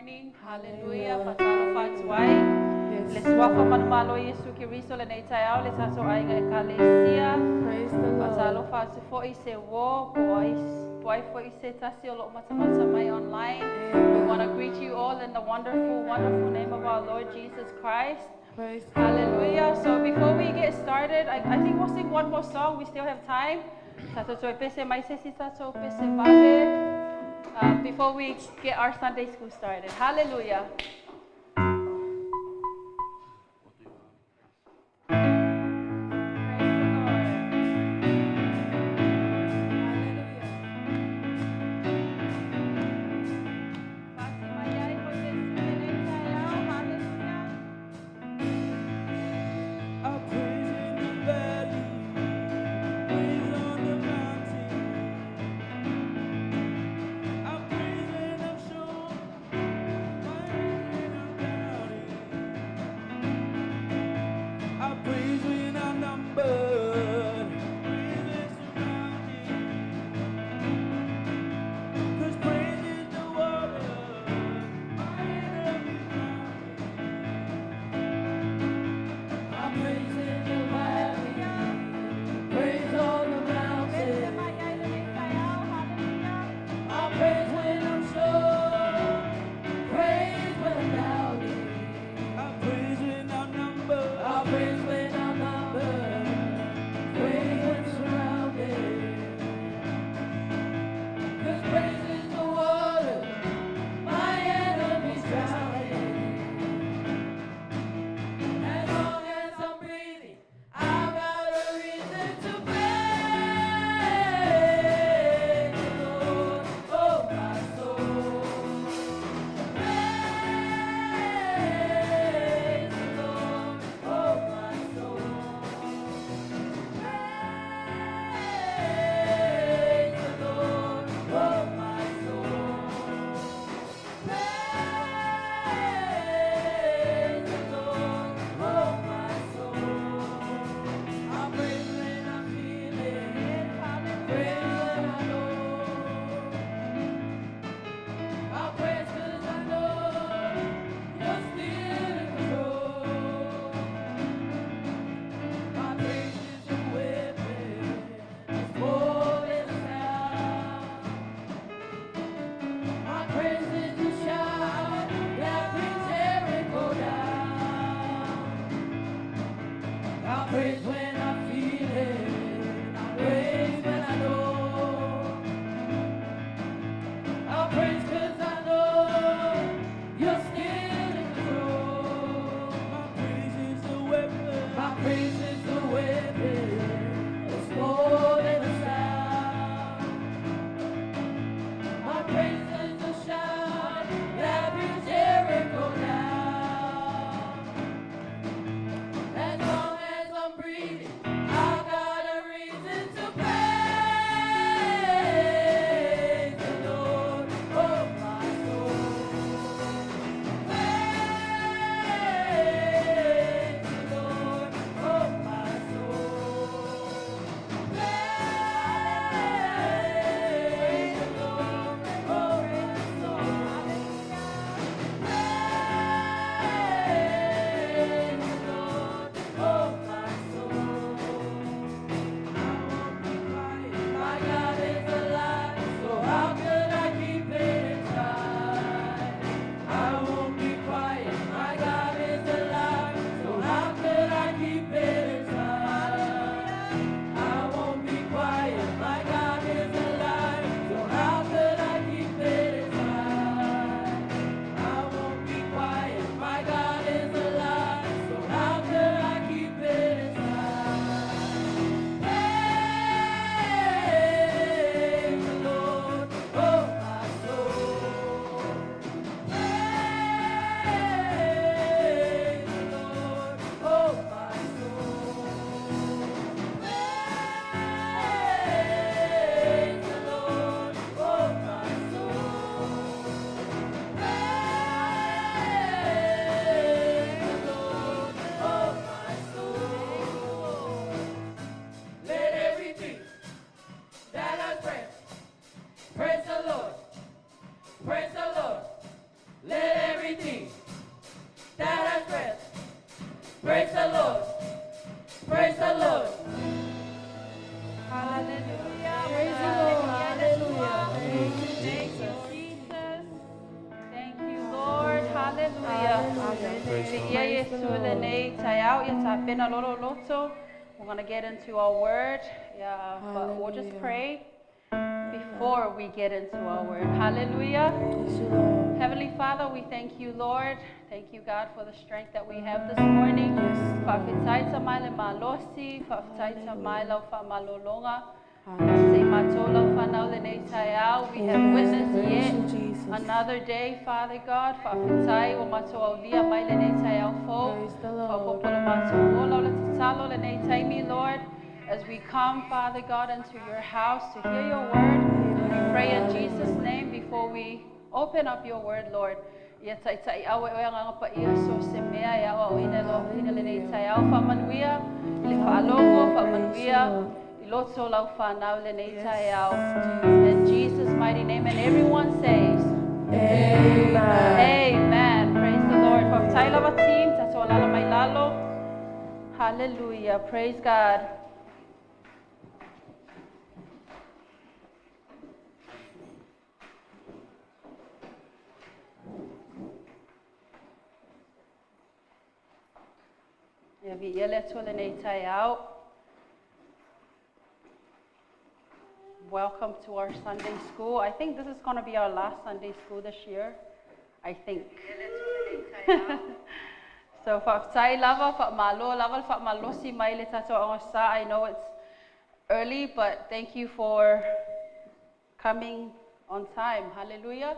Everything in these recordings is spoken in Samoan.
morning. Hallelujah. Faatalofa atu ai. Le suafa manumalo Iesu Keriso lenei taeao le tatou aiga ekalesia. Praise the Lord. Faatalofa atu foi i se uō po o ai po o ai foi se tasi o loo matamata mai online. We want to greet you all in the wonderful, wonderful name of our Lord Jesus Christ. Praise the Hallelujah. So before we get started, I think we'll sing one more song. We still have time. Tatou toe pese mai se isi tatou pese vave before we get our Sunday school started. Hallelujah. Praise the Lord. Hallelujah. Faasi mai ai o Iesu lenei taeao. Hallelujah. I praise in the valley, praise on the mountain. I praise when I'm sure my Praise the Viia Lord. Iesu lenei taeao, ia tapena lolo loto. We're going to get into our word. Yeah, but we'll just Hallelujah. pray before we get into our word. Hallelujah. Praise you, Lord. Heavenly Father, we thank you, Lord. Thank you, God, for the strength that we have this morning. Yes, Lord. Fa'afetai mai le malosi, fa'afetai mai lau fa'amalologa. Hallelujah. Se matou lau whanau lenei taeao. We have Amen. witnessed Praise yet you, Jesus. another day, Father God. Fa'afetai o matou aulia mai lenei taeao fou. Praise the Lord. Fa'opopolo matou ola o le tatalo lenei taimi, Lord, as we come, Father God, into your house to hear your word. We pray in Jesus' name before we open up your word, Lord. Ia taitai au e oe anganga pa ia so se mea e au au ina lo ina lenei taeao whamanuia, i le whaalogo whamanuia, i loto lau whanau lenei taeao. In Jesus' mighty name, and everyone says, Amen. Amen. Praise the Lord. Whafetai lava team, tatou alala mai lalo. Hallelujah. Praise God. Ia viia le Atua lenei taeao. Welcome to our Sunday school. I think this is going to be our last Sunday school this year. I think. So fa'afetai lava, fa'amalo lava, le fa'amalosi mai le tatou aogasa. I know it's early, but thank you for coming on time. Hallelujah.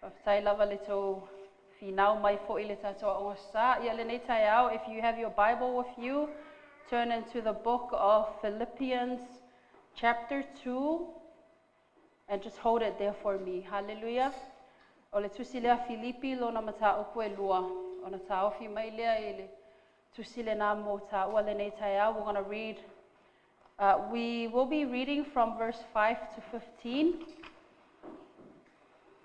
Fa'afetai lava le tou finau mai fo'i le tatou aogasa. Ia lenei taeao, if you have your Bible with you, turn into the book of Philippians chapter 2 and just hold it there for me. Hallelujah. O le tusi lea Filipi lona mataupu e lua. Ona taofi mai lea i le tusi le nā mō tāua lenei taeao. We're going to read, we will be reading from verse 5 to 15.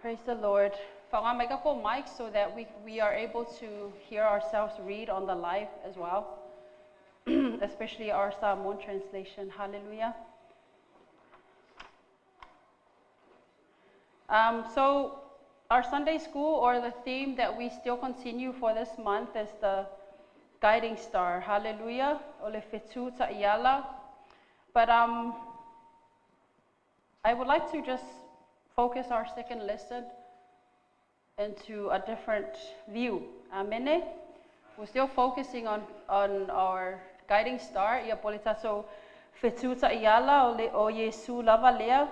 Praise the Lord. Whaonga mai ka ko mic so that we are able to hear ourselves read on the live as well. Especially our Samoan translation. Hallelujah. So our Sunday school, or the theme that we still continue for this month, is the guiding star. Hallelujah. O le fetu ta'iala. But I would like to just focus our second lesson into a different view. Amen. We're still focusing on our guiding star. Ia pole tatou fetu ta'iala o le o Iesu lava lea.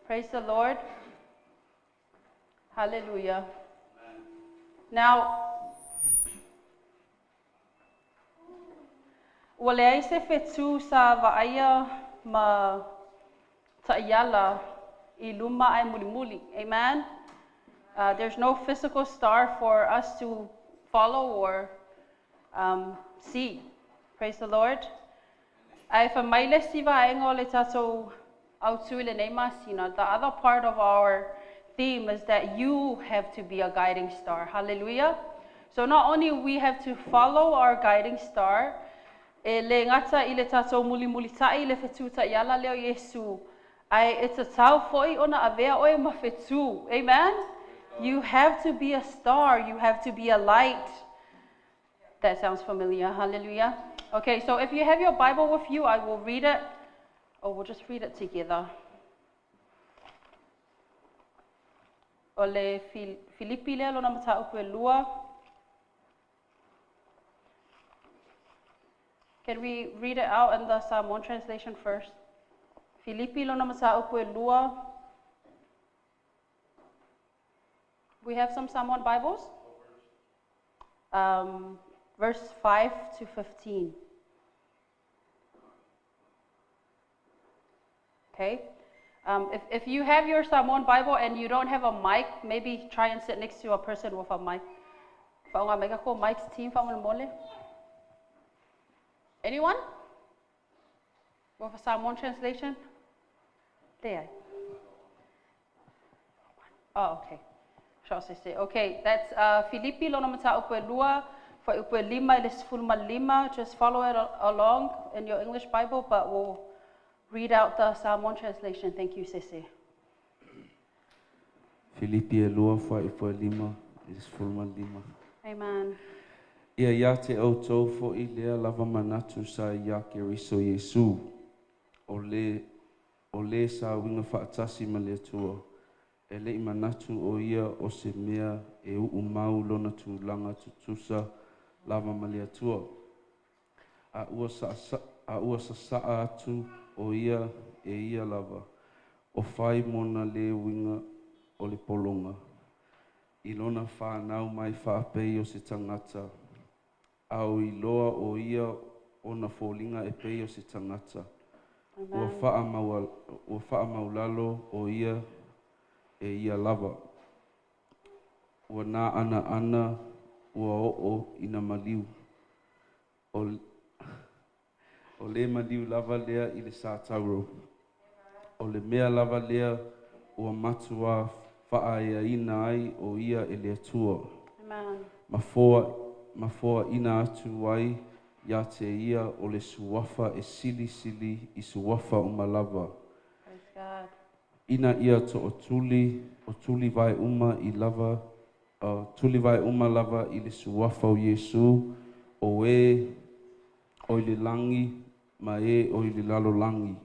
Praise the Lord. Hallelujah. Now, ua leai se fetu sa vaaia ma ta'iala i luma ai mulimuli. Amen. There's no physical star for us to follow or see. Praise the Lord. Ai fa mai le siva vaenga o le tatou autu i lenei masina. The other part of our theme is that you have to be a guiding star. Hallelujah. So not only we have to follow our guiding star, e le ngata i le tatou mulimulita'i le fetu ta'iala leo Iesu. Ai e tatau fo'i ona avea oe ma fetu. Amen. You have to be a star. You have to be a light. That sounds familiar. Hallelujah. Okay, so if you have your Bible with you, I will read it. Or we'll just read it together. O le Filipi lea lona mataupu e lua. Can we read it out in the Samoan translation first? Filipi lona mataupu e lua. We have some Samoan Bibles? Verse 5 to 15. Okay. If you have your Samoan Bible and you don't have a mic, maybe try and sit next to a person with a mic. Whaonga mai ka ko mic's team whaonga mole. Anyone? With a Samoan translation? There. Oh, okay. Okay, that's Filipi lona mataupu e lua, whaiupu e lima i le sefulu ma lima. Just follow it along in your English Bible, but we'll read out the Samoan translation. Thank you, Sese. Filipi e lua, whaiupu e lima i le sefulu ma lima. Amen. Ia ia te outou fo'i lea lava manatu sa iā Keriso Iesu, o lē sa uiga faatasi ma le Atua, e le'i manatu o ia o se mea e u'u mau lona tulaga tutusa lava ma le Atua. A ua sasa'a atu o ia e ia lava, o fai mona le uiga o le pologa. I lona fanau mai faapei o se tagata, a o iloa o ia ona foliga e pei o se tagata. Ua Amen. Ua faamaulalo o ia e ia lava. Ua na ana ana ua o'o ina maliu. O le maliu lava lea i le satauro. O le mea lava lea ua matua faaeaina ai o ia e le Atua. Amen. Ma foaina atu ai ia te ia o le suafa e silisili i suafa uma lava. Praise God. Ina ia to'otuli o tulivae uma i lava tulivae uma lava i le suafa o Iesu o e o i le lagi ma e o i le lalolagi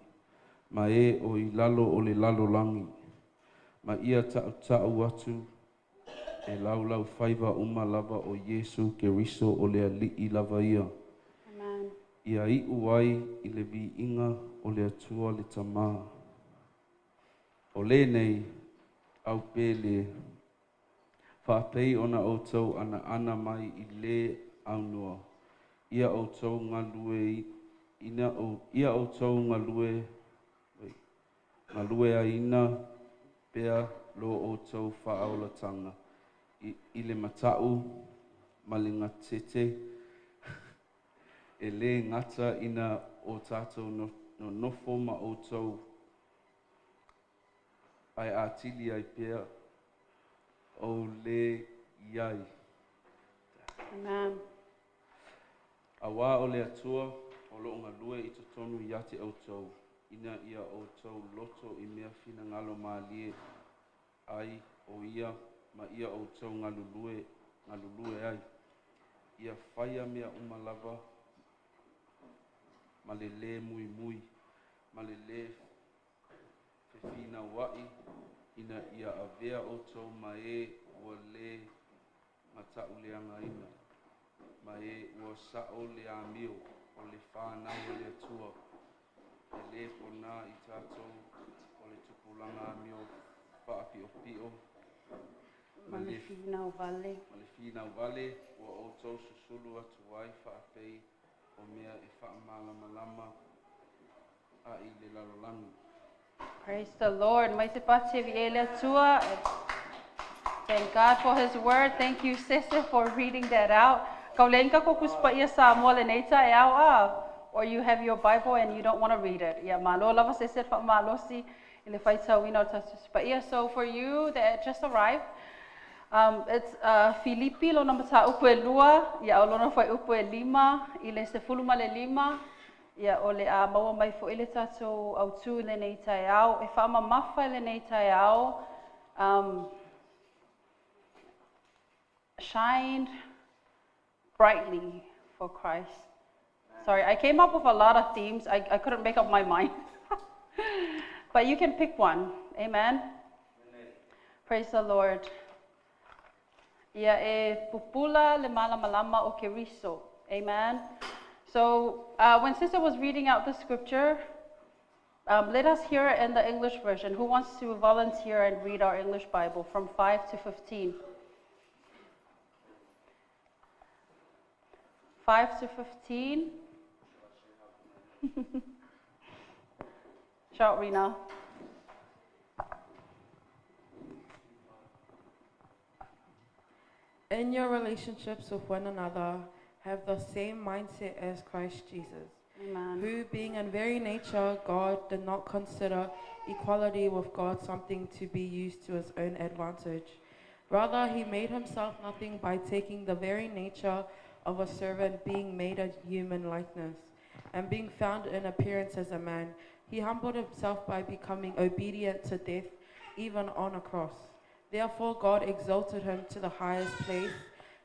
ma e o i lalo o le lalolagi ma ia ta'uta'u atu e laulau faiva uma lava o Iesu Keriso o le Ali'i lava ia. Amen. Ia i'u ai i le viiga o le Atua le Tamā. O lenei au pele faapei ona outou anaana mai i lē aunua. Ia outou galue ina o ia outou galue aina pea lo outou faaolataga i le mata'u ma le gatete e lē gata ina o tatou nonofo ma outou ae atili ai pea ou lē i ai. Amen. Auā o le Atua o lo'o galue i totonu ia te outou, ina ia outou loto i mea finagalo mālie ai o ia ma ia outou galulue ai. Ia faia mea uma lava ma le lē muimui, ma le lē fefinaua'i ina ia avea outou ma e ua lē mata'uleagaina, ma e ua sa'o le amio o le fanau a le Atua. E lē ponā i tatou o le tupulaga amio faapi'opi'o Ma le finau vale. Ma le finau vale ua outou susulu atu ai faapei o mea e faamalamalama a'i le lalolagi. Praise the Lord. Mai se pati vi ele Atua. Thank God for His word. Thank you, sister, for reading that out. Kau le inka ko kuspa ia sa mo le nei ta e au a. Or you have your Bible and you don't want to read it. Ia malo lava sese fa malosi i le faitauina o tatou ia. So for you that just arrived, it's Filipi lona mataupu e lua, ia o lona fuaiupu e 5, i le 15, ia o le a maua mai fo'i le tatou autū i lenei taeao, e faamamafa i lenei taeao, shine brightly for Christ. Sorry, I came up with a lot of themes. I couldn't make up my mind. But you can pick one. Amen. Praise the Lord. Ia e pupula le malamalama o Keriso. Amen. So when Sister was reading out the scripture, let us hear it in the English version. Who wants to volunteer and read our English Bible from 5 to 15? 5 to 15. Shout, Rena. In your relationships with one another, have the same mindset as Christ Jesus, Amen. Who, being in very nature God, did not consider equality with God something to be used to his own advantage. Rather, he made himself nothing by taking the very nature of a servant, being made a human likeness, and being found in appearance as a man. He humbled himself by becoming obedient to death, even on a cross. Therefore, God exalted him to the highest place.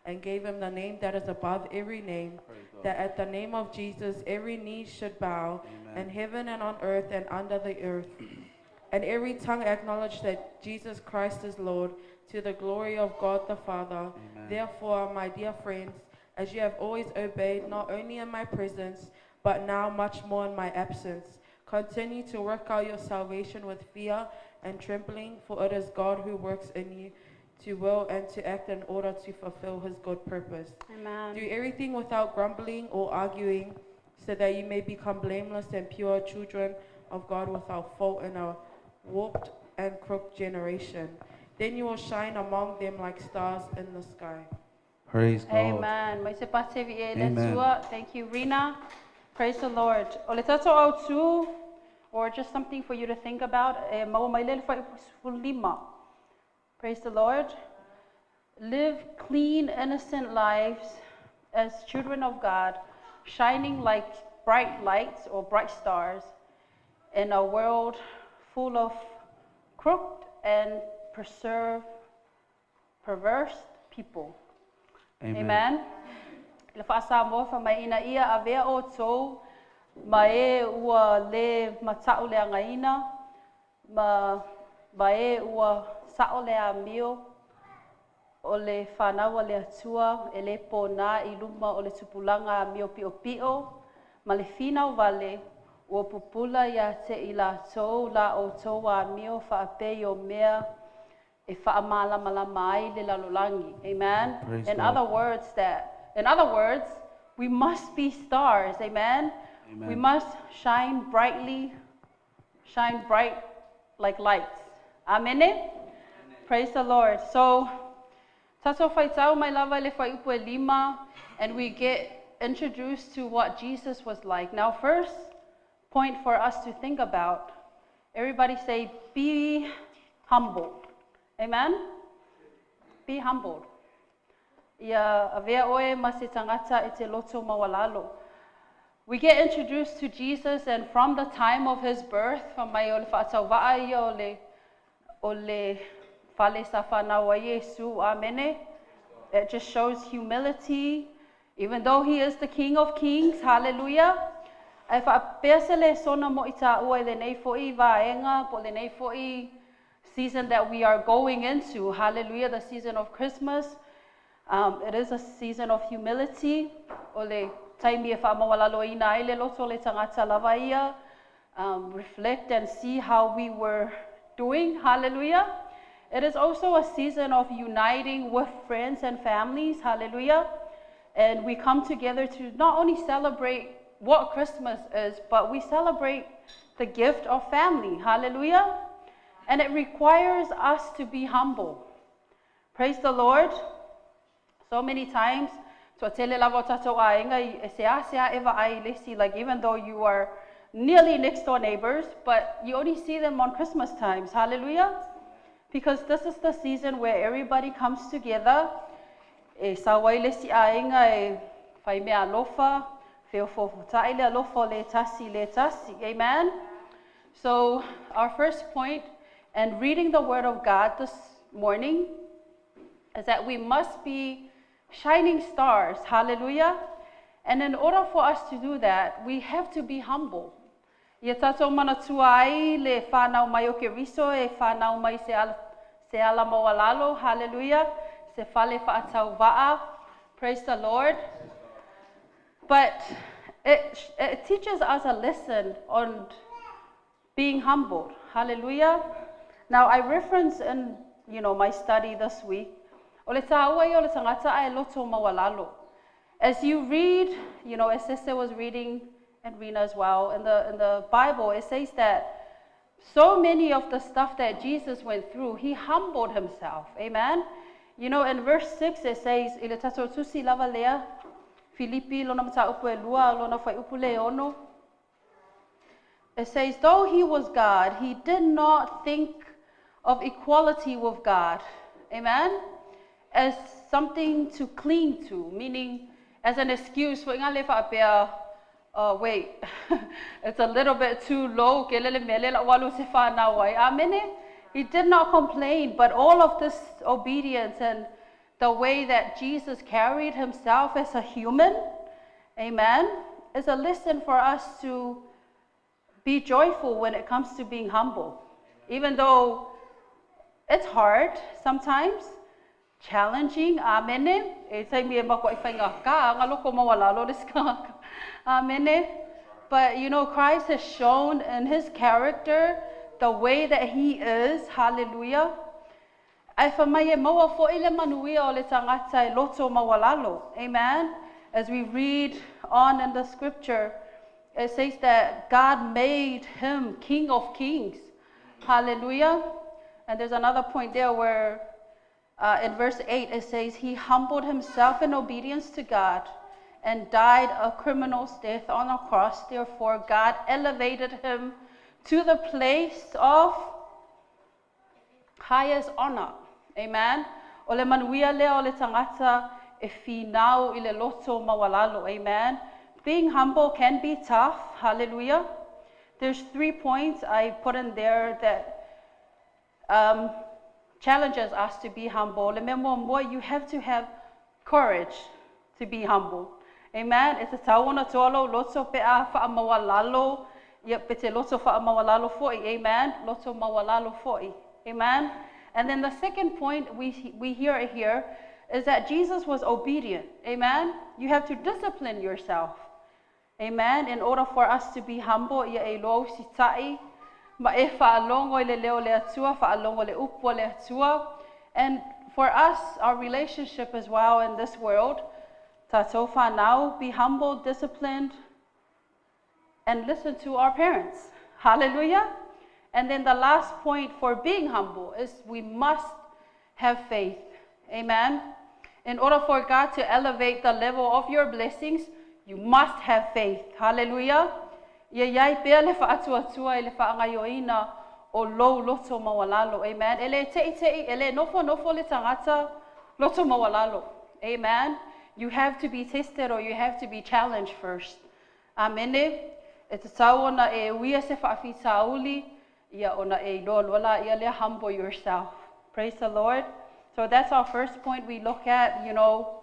and gave him the name that is above every name, that at the name of Jesus every knee should bow, in heaven and on earth and under the earth, and every tongue acknowledge that Jesus Christ is Lord, to the glory of God the Father. Amen. Therefore, my dear friends, as you have always obeyed, not only in my presence, but now much more in my absence, continue to work out your salvation with fear and trembling, for it is God who works in you to will and to act in order to fulfill his good purpose. Amen. Do everything without grumbling or arguing, so that you may become blameless and pure children of God without fault in a warped and crooked generation. Then you will shine among them like stars in the sky. Praise God. Amen. Mai se pate vi e le Amen. Atua. Thank you, Rina. Praise the Lord. O le tatou au tu, or just something for you to think about, e maua mai le le whai lima. Praise the Lord. Live clean, innocent lives as children of God, shining like bright lights or bright stars in a world full of crooked and perverse people. Amen. Amen. Le whaasamoa wha mai ina ia a vea o tō, ma e ua le matau le angaina, ma e ua sao le amio, o le whānaua le atua, e le pō nā i luma o le tupulanga a mio pio pio, ma le whina wale, ua pupula ia te i la tō, la o tō a mio whaape o mea, e whaamalamalama ai le lalolangi. Amen. Praise In God. other words, we must be stars. Amen. Amen. We must shine brightly, shine bright like lights. Amen. Amen. Praise the Lord. So, tato whaitau mai lava le whaiupu e lima, and we get introduced to what Jesus was like. Now, first point for us to think about, everybody say, be humble. Amen? Be humbled. Ia avea oe ma se tangata e te loto mawalalo. We get introduced to Jesus, and from the time of his birth, from mai o le whaatauva'a ia o le fale sa whanau a Yesu, amene. It just shows humility, even though he is the King of Kings, hallelujah. Ai whaapea se le sona mo i tāua i le nei fo'i vaenga, po le nei fo'i season that we are going into, hallelujah, the season of Christmas. It is a season of humility. O le taimi e whaamawalalo ina ai le loto le tangata lava ia. Reflect and see how we were doing, hallelujah. It is also a season of uniting with friends and families, hallelujah. And we come together to not only celebrate what Christmas is, but we celebrate the gift of family, hallelujah. And it requires us to be humble. Praise the Lord. So many times, to tele lava tato aenga i se a se a eva ai lesi, like even though you are nearly next door neighbors, but you only see them on Christmas times, hallelujah. Because this is the season where everybody comes together. E sawai lesi aenga e whai mea alofa, whio fōfutai le alofa le tasi le tasi, amen. So our first point, and reading the Word of God this morning, is that we must be shining stars, hallelujah. And in order for us to do that, we have to be humble. Ia tātou manatua ai le whānau mai o ke riso e whānau mai se ala maualalo, hallelujah. Se whale whaatau va'a, praise the Lord. But it teaches us a lesson on being humbled, hallelujah. Now I reference in, my study this week, o le tāua i o le tangata ai loto maualalo. As you read, as Sister was reading, and Rina as well, in the Bible, it says that so many of the stuff that Jesus went through, he humbled himself. Amen? In verse 6, it says, I le tatou tusi lava lea, Filipi lona mataupu e lua, lona whaiupu le ono. It says, though he was God, he did not think of equality with God. Amen? As something to cling to, meaning as an excuse for ngā le whaapea, wait, it's a little bit too low. Ke lele mele la walu se whanau ai. Amen. He did not complain, but all of this obedience and The way that Jesus carried himself as a human, amen, is a lesson for us to be joyful when it comes to being humble. Even though it's hard sometimes, challenging, amen. E taimi e mako i whainga ka, nga loko mawalalo le skaka. Amen. But you know, Christ has shown in his character the way that he is, hallelujah. Ai fa mai e maua fo ile manuia o le tangata e loto mawalalo. Amen. As we read on in the scripture, it says that God made him King of Kings. Hallelujah. And there's another point there where in verse 8 it says, He humbled himself in obedience to God and died a criminal's death on a cross. Therefore, God elevated him to the place of highest honor. Amen. O le manuia lea o le tangata e finau i le loto mawalalo. Amen. Being humble can be tough. Hallelujah. There's 3 points I put in there that challenges us to be humble. Le mea mua, you have to have courage to be humble. Amen. E te tauona tualo, loto pe a wha mawalalo, ia pe te loto wha mawalalo foi. Amen. Loto mawalalo foi. Amen. And then the second point we hear it here is that Jesus was obedient. Amen. You have to discipline yourself. Amen. In order for us to be humble, ia e loa usitai, ma e whaalongo i le leo le atua, whaalongo le upu le atua. And for us, our relationship as well in this world, tātou whanau, be humble, disciplined, and listen to our parents. Hallelujah. And then the last point for being humble is we must have faith. Amen. In order for God to elevate the level of your blessings, you must have faith. Hallelujah. Ia iai pea le whaatuatua i le whaangaioina o lou loto mawalalo. Amen. E le tei tei, e le nofo nofo le tangata loto mawalalo. Amen. You have to be tested or you have to be challenged first. Amen. E te tau ona e uia se whaafitauli, ia ona e loa loa ia le humble yourself. Praise the Lord. So that's our first point we look at, you know,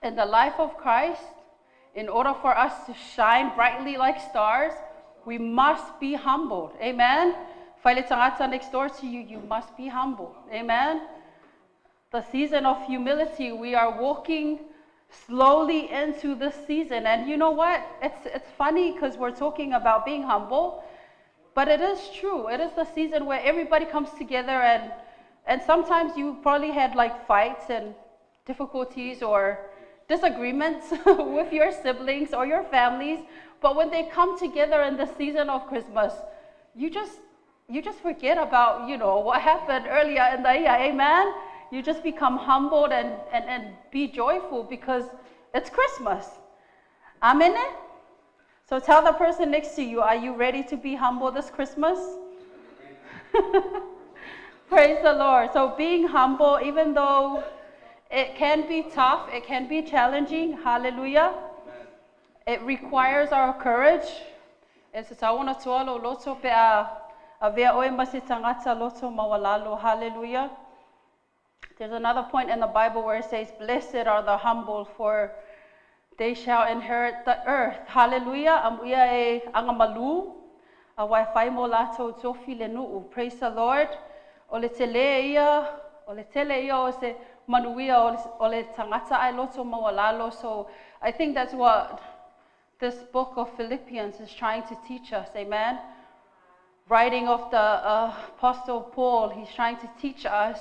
in the life of Christ, in order for us to shine brightly like stars, we must be humbled. Amen. Whaile tangata next door to you, you must be humble. Amen. The season of humility, we are walking slowly into this season. And you know what? It's funny because we're talking about being humble, but it is true. It is the season where everybody comes together, and sometimes you probably had like fights and difficulties or disagreements with your siblings or your families, but when they come together in the season of Christmas, you just forget about, you know, what happened earlier in the year. Amen. You just become humbled and be joyful because it's Christmas. Amen. So tell the person next to you, are you ready to be humble this Christmas? Praise the Lord. So being humble, even though it can be tough, it can be challenging, hallelujah. It requires our courage. E se tauna tualo loto pe a vea oe masi tangata loto mawalalo, hallelujah. There's another point in the Bible where it says, blessed are the humble, for they shall inherit the earth. Hallelujah. Amuia e angamalu, a wai whai mo lato tofi le nuu. Praise the Lord. O le tele ia, o le tele ia o se manuia o le tangata ai loto mawalalo. So I think that's what this book of Philippians is trying to teach us. Amen. Writing of the Apostle Paul, he's trying to teach us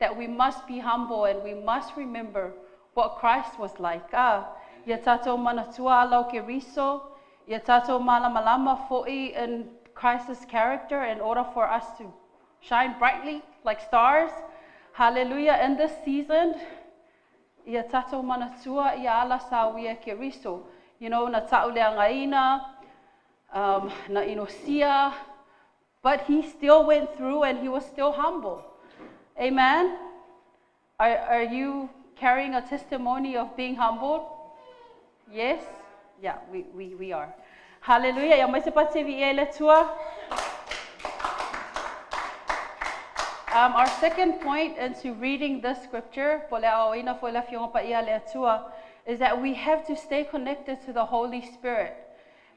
that we must be humble and we must remember what Christ was like. Ia tātou manatua alau ke riso, ia tātou malamalama fo'i in Christ's character in order for us to shine brightly like stars. Hallelujah. In this season, ia tātou manatua ia ala sawia ke riso. You know, na ta'ulea ngaina, na inosia, but he still went through and he was still humble. Amen. Are you carrying a testimony of being humbled? Yes? Yeah, we are. Hallelujah. Ia mai se pate vi e le tua. Our second point into reading this scripture, po le aoina fo le fionga pa ia le atua, is that we have to stay connected to the Holy Spirit.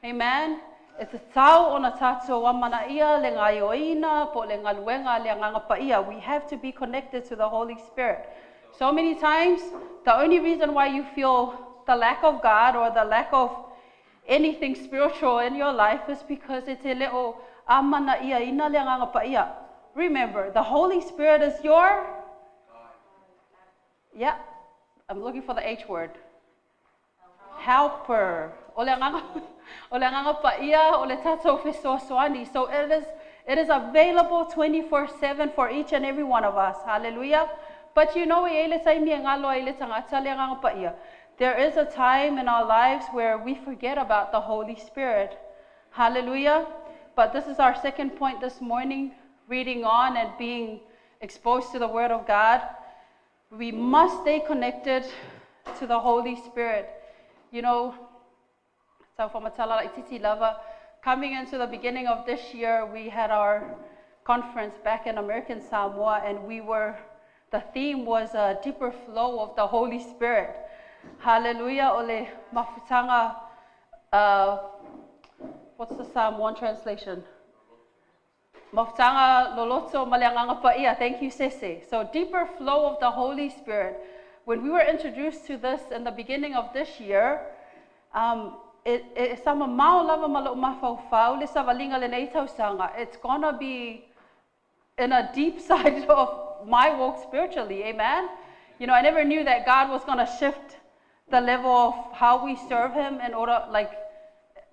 Amen. E tatau ona tātou amana ia le ngaioina po le ngaluenga le anganga pa ia. We have to be connected to the Holy Spirit. So many times, the only reason why you feel the lack of God or the lack of anything spiritual in your life is because e te leo amana ia ina le anganga pa ia. Remember, the Holy Spirit is your... Yeah, I'm looking for the H word. Helper. O le anganga pa ia, o le tātou fesoasoani. So it is available 24/7 for each and every one of us. Hallelujah. But you know, e le taimi e ngalo e le tangata le anganga pa ia. There is a time in our lives where we forget about the Holy Spirit. Hallelujah. But this is our second point this morning, reading on and being exposed to the Word of God. We must stay connected to the Holy Spirit. You know, so for Matala Titi Lava, coming into the beginning of this year, we had our conference back in American Samoa, and the theme was a deeper flow of the Holy Spirit. Hallelujah. Ole mafutanga, what's the Samoan translation? Mafutanga loloto maleanganga paia. Thank you, Sese. So deeper flow of the Holy Spirit. When we were introduced to this in the beginning of this year, it's gonna be in a deep side of my walk spiritually, amen? You know, I never knew that God was gonna shift the level of how we serve Him in order, like,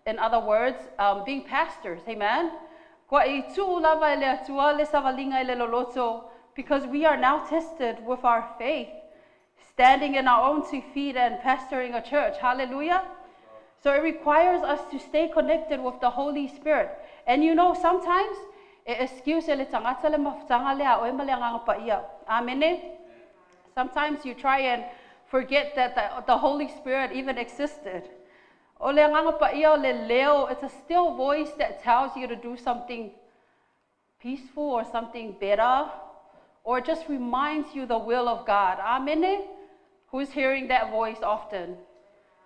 in other words, being pastors, amen? Because we are now tested with our faith, standing in our own 2 feet and pastoring a church, hallelujah? So it requires us to stay connected with the Holy Spirit. And you know, sometimes, excuse le tangata le mafutanga le a oe ma le anganga pa ia. Amen. Sometimes you try and forget that the Holy Spirit even existed. O le anganga pa ia o le leo, it's a still voice that tells you to do something peaceful or something better, or just reminds you the will of God. Amen. Who's hearing that voice often?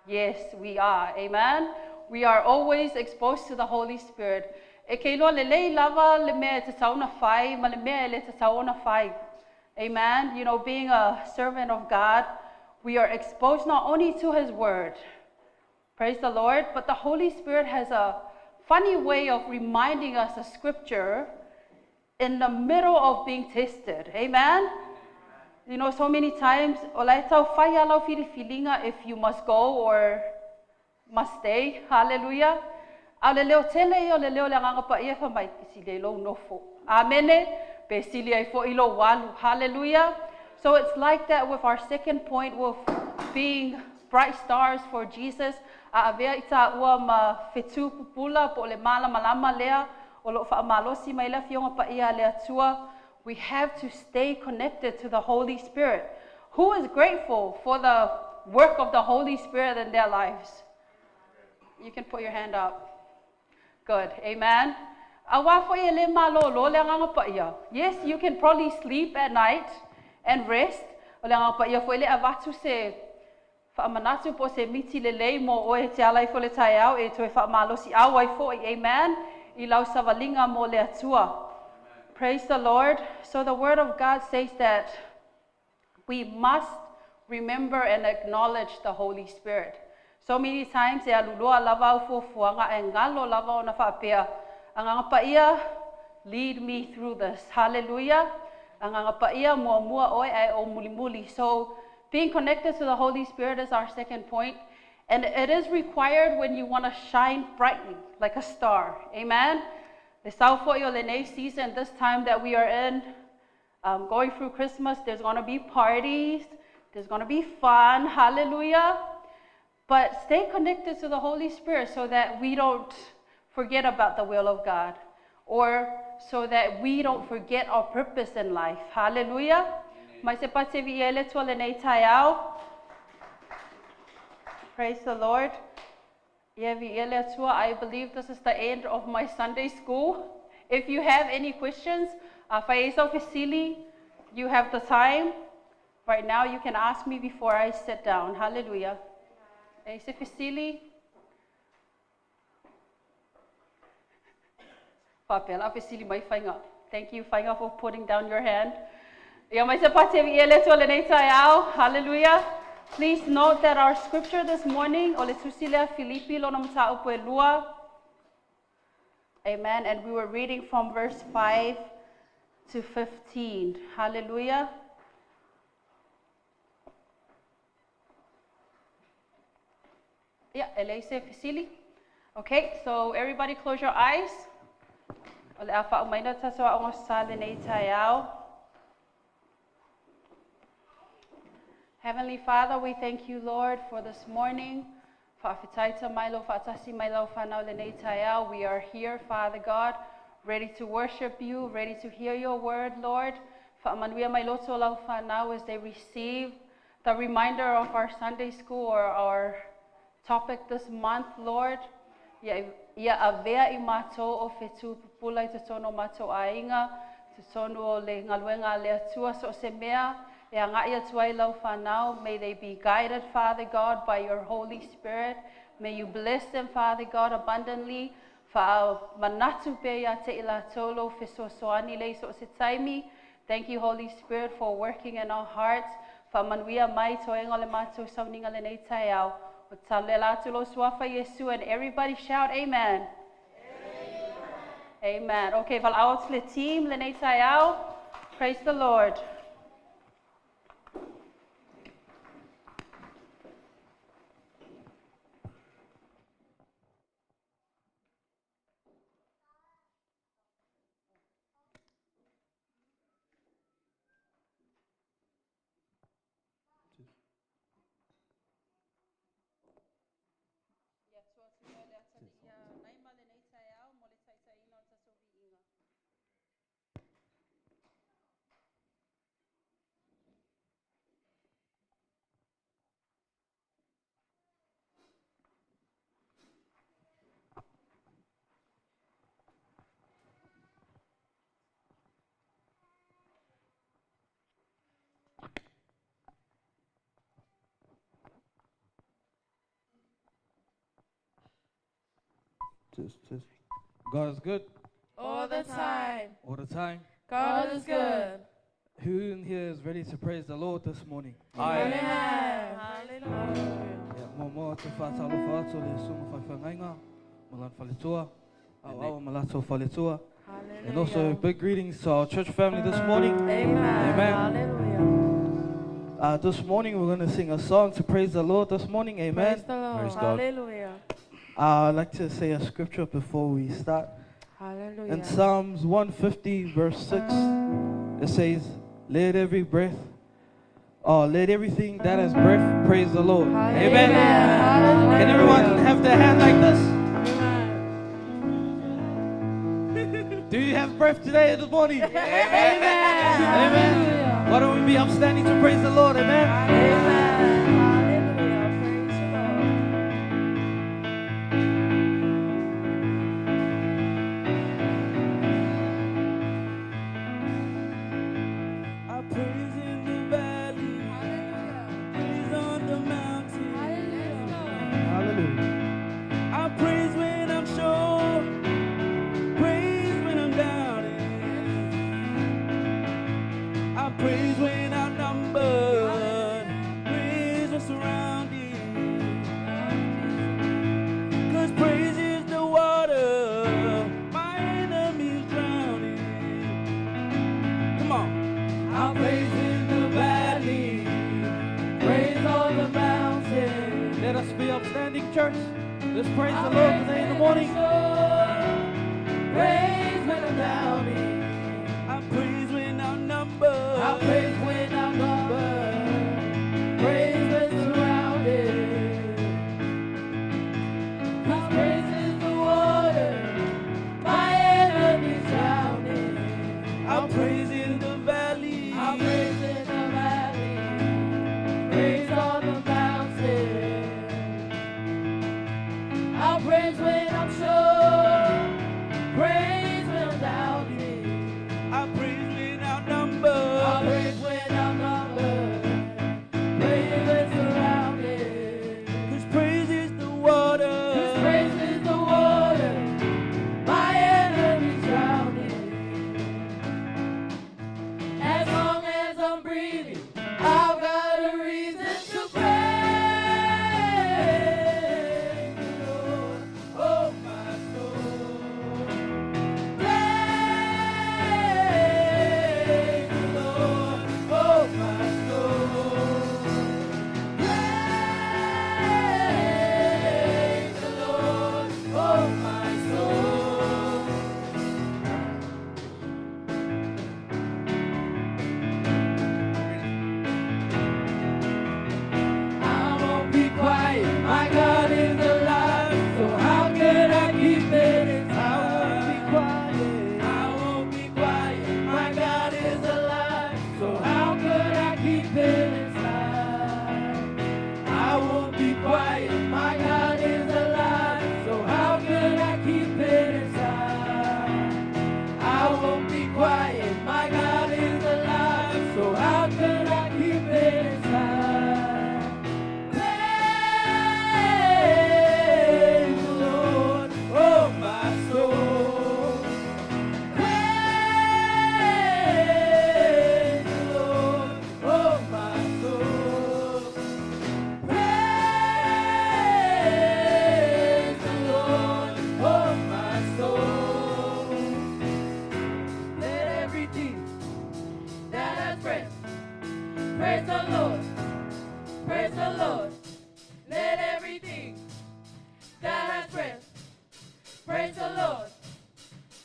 Yes, we are. Amen. We are always exposed to the Holy Spirit. E ke iloa le lei lava le mea e te tauna whai, ma le mea e le te tauna whai. Amen. You know, being a servant of God, we are exposed not only to His Word, praise the Lord, but the Holy Spirit has a funny way of reminding us of Scripture in the middle of being tested. Amen. You know, so many times, if you must go or must stay. Hallelujah. Amen. Hallelujah. So it's like that with our second point, with being bright stars for Jesus. We have to stay connected to the Holy Spirit. Who is grateful for the work of the Holy Spirit in their lives? You can put your hand up. Good. Amen. Yes, you can probably sleep at night and rest. Amen. Praise the Lord. So the Word of God says that we must remember and acknowledge the Holy Spirit. So many times, e aluloa lava au fuafuaga e ngalo lava ona faapea, anganga paia, lead me through this. Hallelujah. Anganga paia mua mua oe ai o mulimuli. So being connected to the Holy Spirit is our second point. And it is required when you want to shine brightly like a star. Amen. The South season, this time that we are in, going through Christmas, there's going to be parties, there's going to be fun, hallelujah. But stay connected to the Holy Spirit so that we don't forget about the will of God, or so that we don't forget our purpose in life. Hallelujah. Praise the Lord. I believe this is the end of my Sunday school. If you have any questions, Afai fesili, you have the time. Right now you can ask me before I sit down. Hallelujah. E se fesili. Papel, fesili mai whainga. Thank you, Whainga, for putting down your hand. Ia mai se pate i ele to le nei taeao. Hallelujah. Please note that our scripture this morning, o le tusi lea Filipi lona mataupu e lua. Amen. And we were reading from verse 5 to 15. Hallelujah. Yeah, Elise Fisili. Okay, so everybody close your eyes. O le a whaaumaina tatou aoga sa le nei taeao. Heavenly Father, we thank you, Lord, for this morning. Fa'afetaita mai lo fa'atasi mai lau whanau le nei taeao. We are here, Father God, ready to worship you, ready to hear your word, Lord. Fa'amanuia mai loto lau whanau as they receive the reminder of our Sunday school or our topic this month, Lord. Ia, ia avea i mātou o whetu pupula i te tono mātou aiga, te tono o le ngaluenga le atua so se mea, e anga ia tuai lau whanau. May they be guided, Father God, by your Holy Spirit. May you bless them, Father God, abundantly. Wha manatu pe ia te ila tolo fesoasoani le so se taimi. Thank you, Holy Spirit, for working in our hearts. Wha manuia mai toenga le mātou sauninga le nei taeao. O talela atu lo suafa Yesu, and everybody shout amen. Amen. Amen. Okay, val le team le nei taeao. Praise the Lord. Test, test. God is good. All the time. All the time. God is good. Who in here is ready to praise the Lord this morning? Amen. Hallelujah. Yeah, mo mo te whātalo whāto le sunga whaiwhangainga, malan whaletua, au au malato whaletua. And also Hallelujah. big greetings to our church family this morning. Amen. Amen. Hallelujah. This morning we're going to sing a song to praise the Lord this morning. Amen. Praise the Lord. Praise God. Hallelujah. I'd like to say a scripture before we start. Hallelujah. In Psalms 150 verse 6, it says, let every breath, let everything that has breath praise the Lord. Hallelujah. Amen. Hallelujah. Can everyone have their hand like this? Amen. Do you have breath today in the morning? Amen. Amen. Why don't we be upstanding to praise the Lord? Amen. Amen. Hallelujah. Praise the Lord. I praise in the valley, praise on the mountain. Hallelujah. I praise when I'm sure, praise when I'm doubting. I praise when I'm numbered, praise when surrounded. 'Cause praise is the water, my enemies drowning. Come on. I praise in the valley, praise on the mountain. Let us be upstanding, church. Let's praise the Lord today in the morning. Praise when I'm doubting. I praise when I'm numbered. I praise when I'm numbered. Praise when surrounded. 'Cause praise is the water, my enemies drowning. I praise in the valley. I praise in the valley. Praise on the mountain. I praise when I'm sure. Praise when I'm doubting. My God is alive, so how could I keep it inside? I won't be quiet. I won't be quiet. My God is alive, so how could I keep it inside? I won't be quiet. My God is alive, so how could I keep it inside? I won't be quiet. My God is alive, so how could I keep it inside? Praise the Lord, oh my soul. Praise the Lord, oh my soul. Praise the Lord, oh my soul. Let everything that has breath praise the Lord, praise the Lord. Let everything that has breath praise the Lord,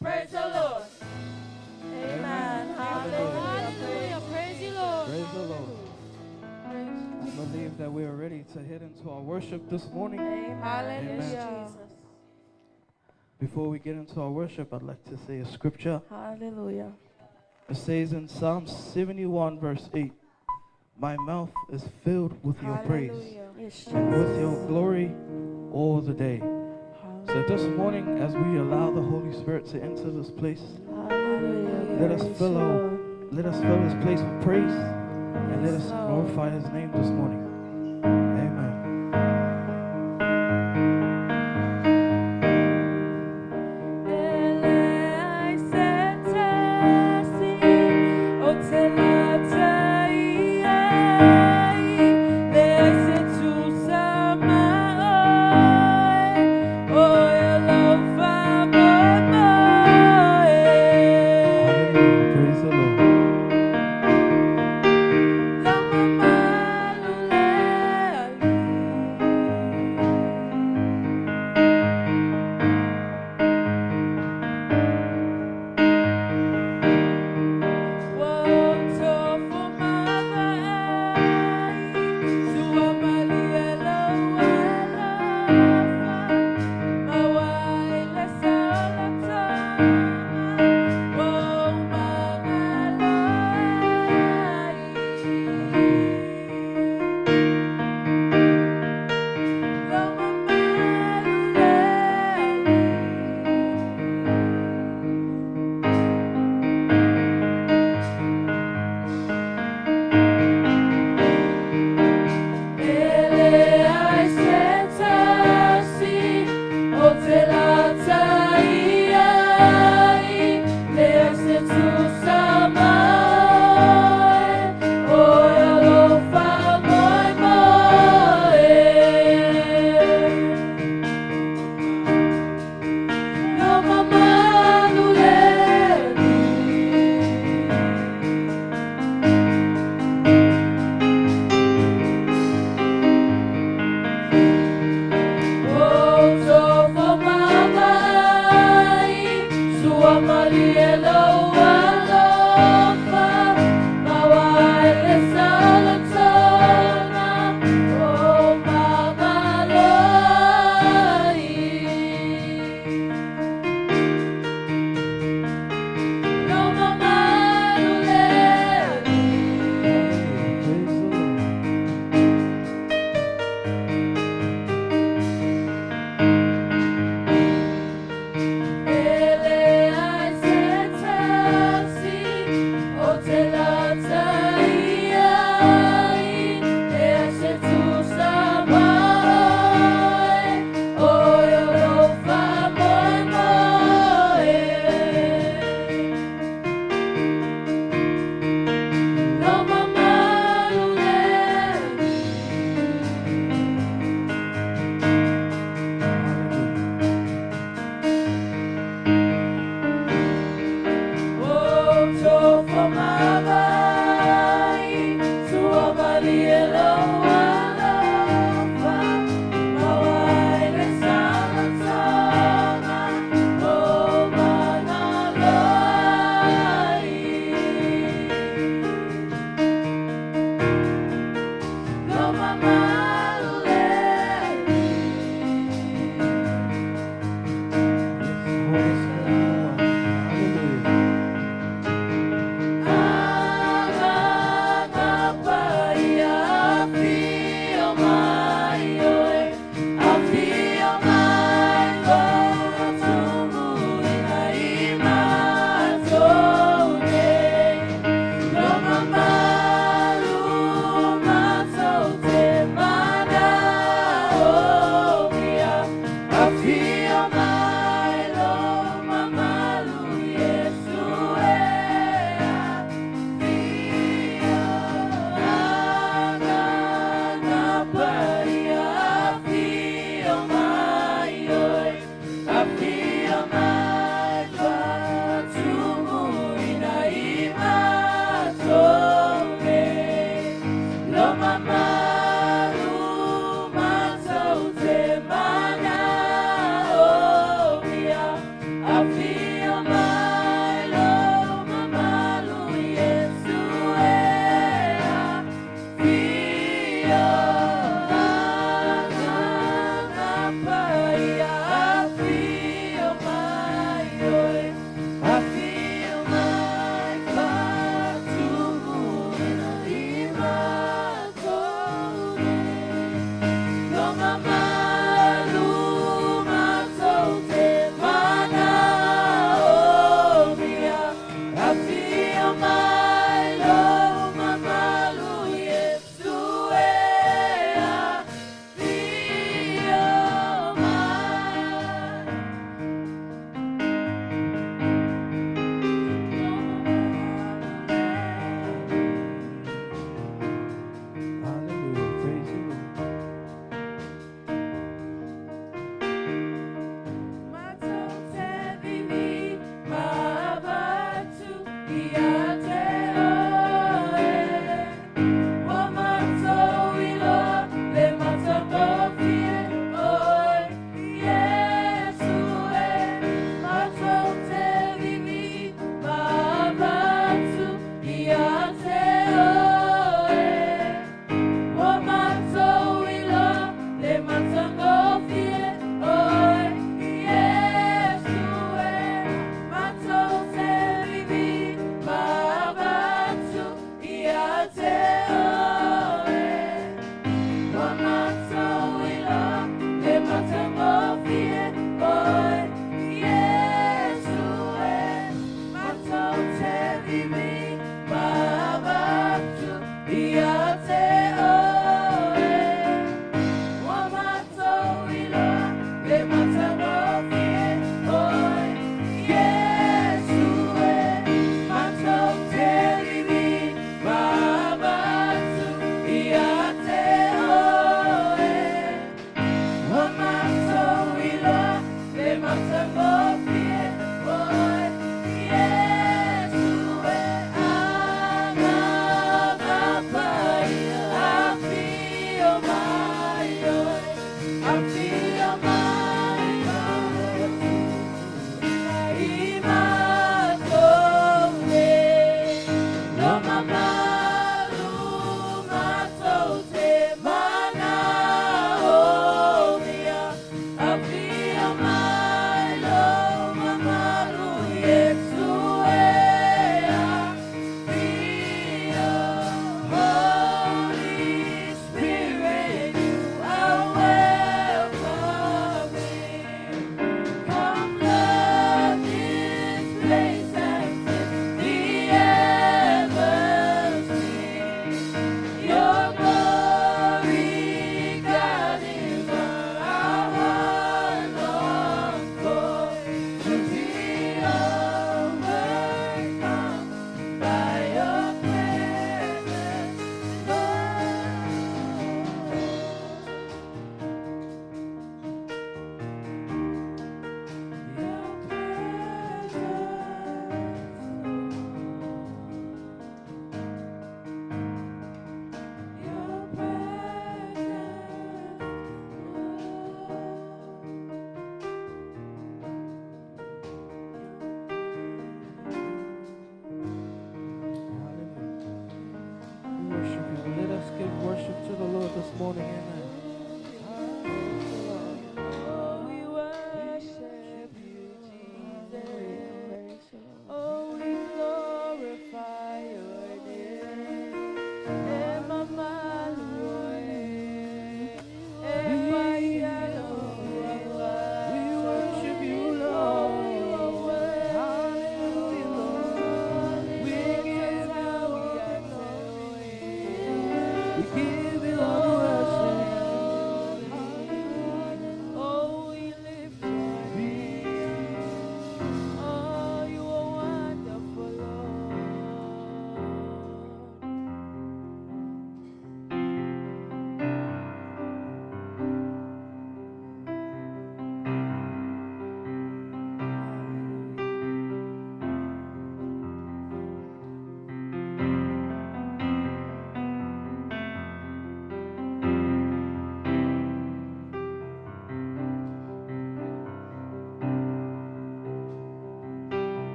praise the Lord. Amen. Hallelujah. Hallelujah. Praise you, Lord. Praise the Lord. I believe that we are ready to head into our worship this morning. Hallelujah. Jesus. Before we get into our worship, I'd like to say a scripture. Hallelujah. It says in Psalm 71, verse 8, My mouth is filled with your praise Hallelujah. Yes, and with your Jesus. glory all the day. So this morning, as we allow the Holy Spirit to enter this place, Hallelujah. Let us Praise fill you, our- Lord. let us fill this place with praise and let us Yes, Lord. glorify his name this morning. Amen. Hallelujah. Praise the Lord. Lama malu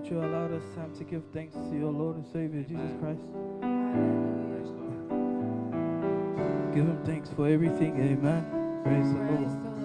that you allowed us time to give thanks to your Lord and Savior, Jesus Christ. Hallelujah. Praise God. Give him thanks for everything. Amen. Praise the Praise Lord. the Lord.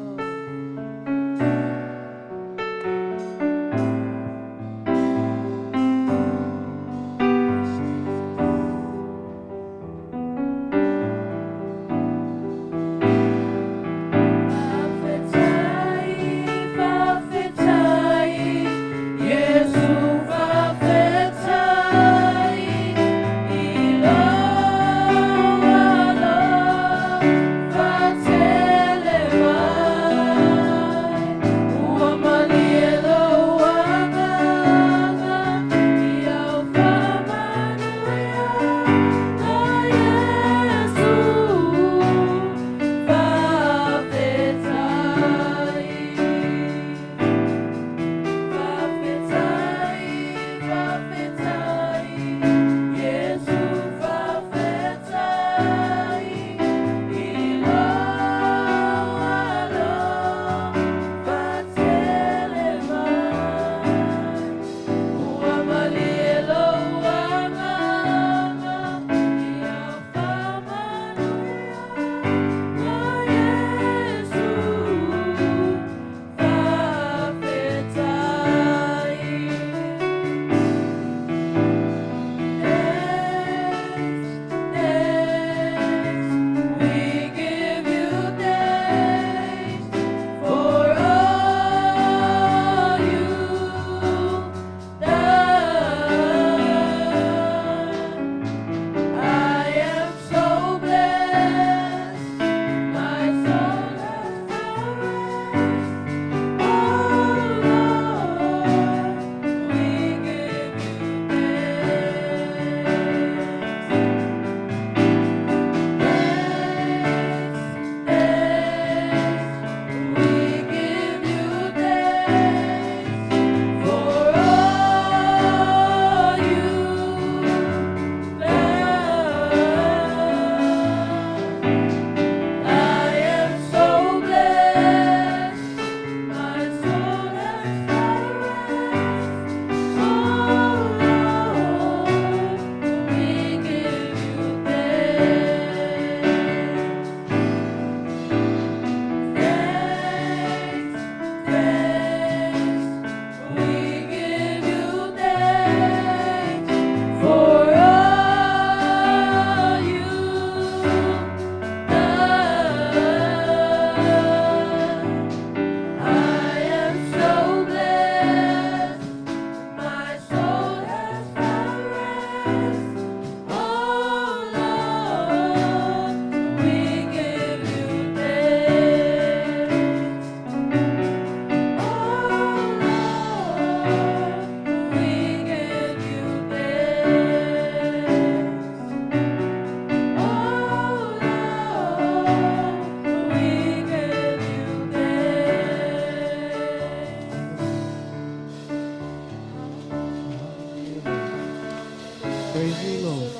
Praise the Lord.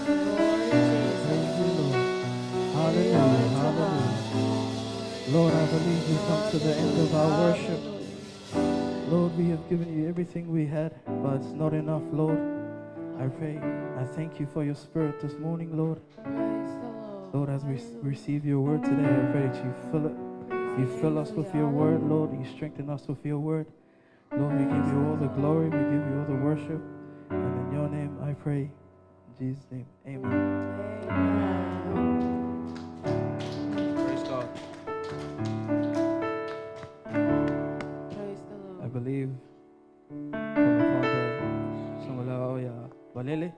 Glory Jesus. Praise the Lord. Hallelujah. Glory to Hallelujah. Lord, I believe we've come to the end of our worship. Hallelujah. Lord, we have given you everything we had, but it's not enough, Lord. I pray, I thank you for your spirit this morning, Lord. Praise the Lord. Lord, as we Hallelujah. receive your word today, I pray that you fill it. You fill us with your word, Lord. You strengthen us with your word. Lord, we give you all the glory. We give you all the worship. And in your name I pray. In Jesus' name, amen. Amen. Praise God. Praise the I Lord. believe from the Father, Samuel Balele,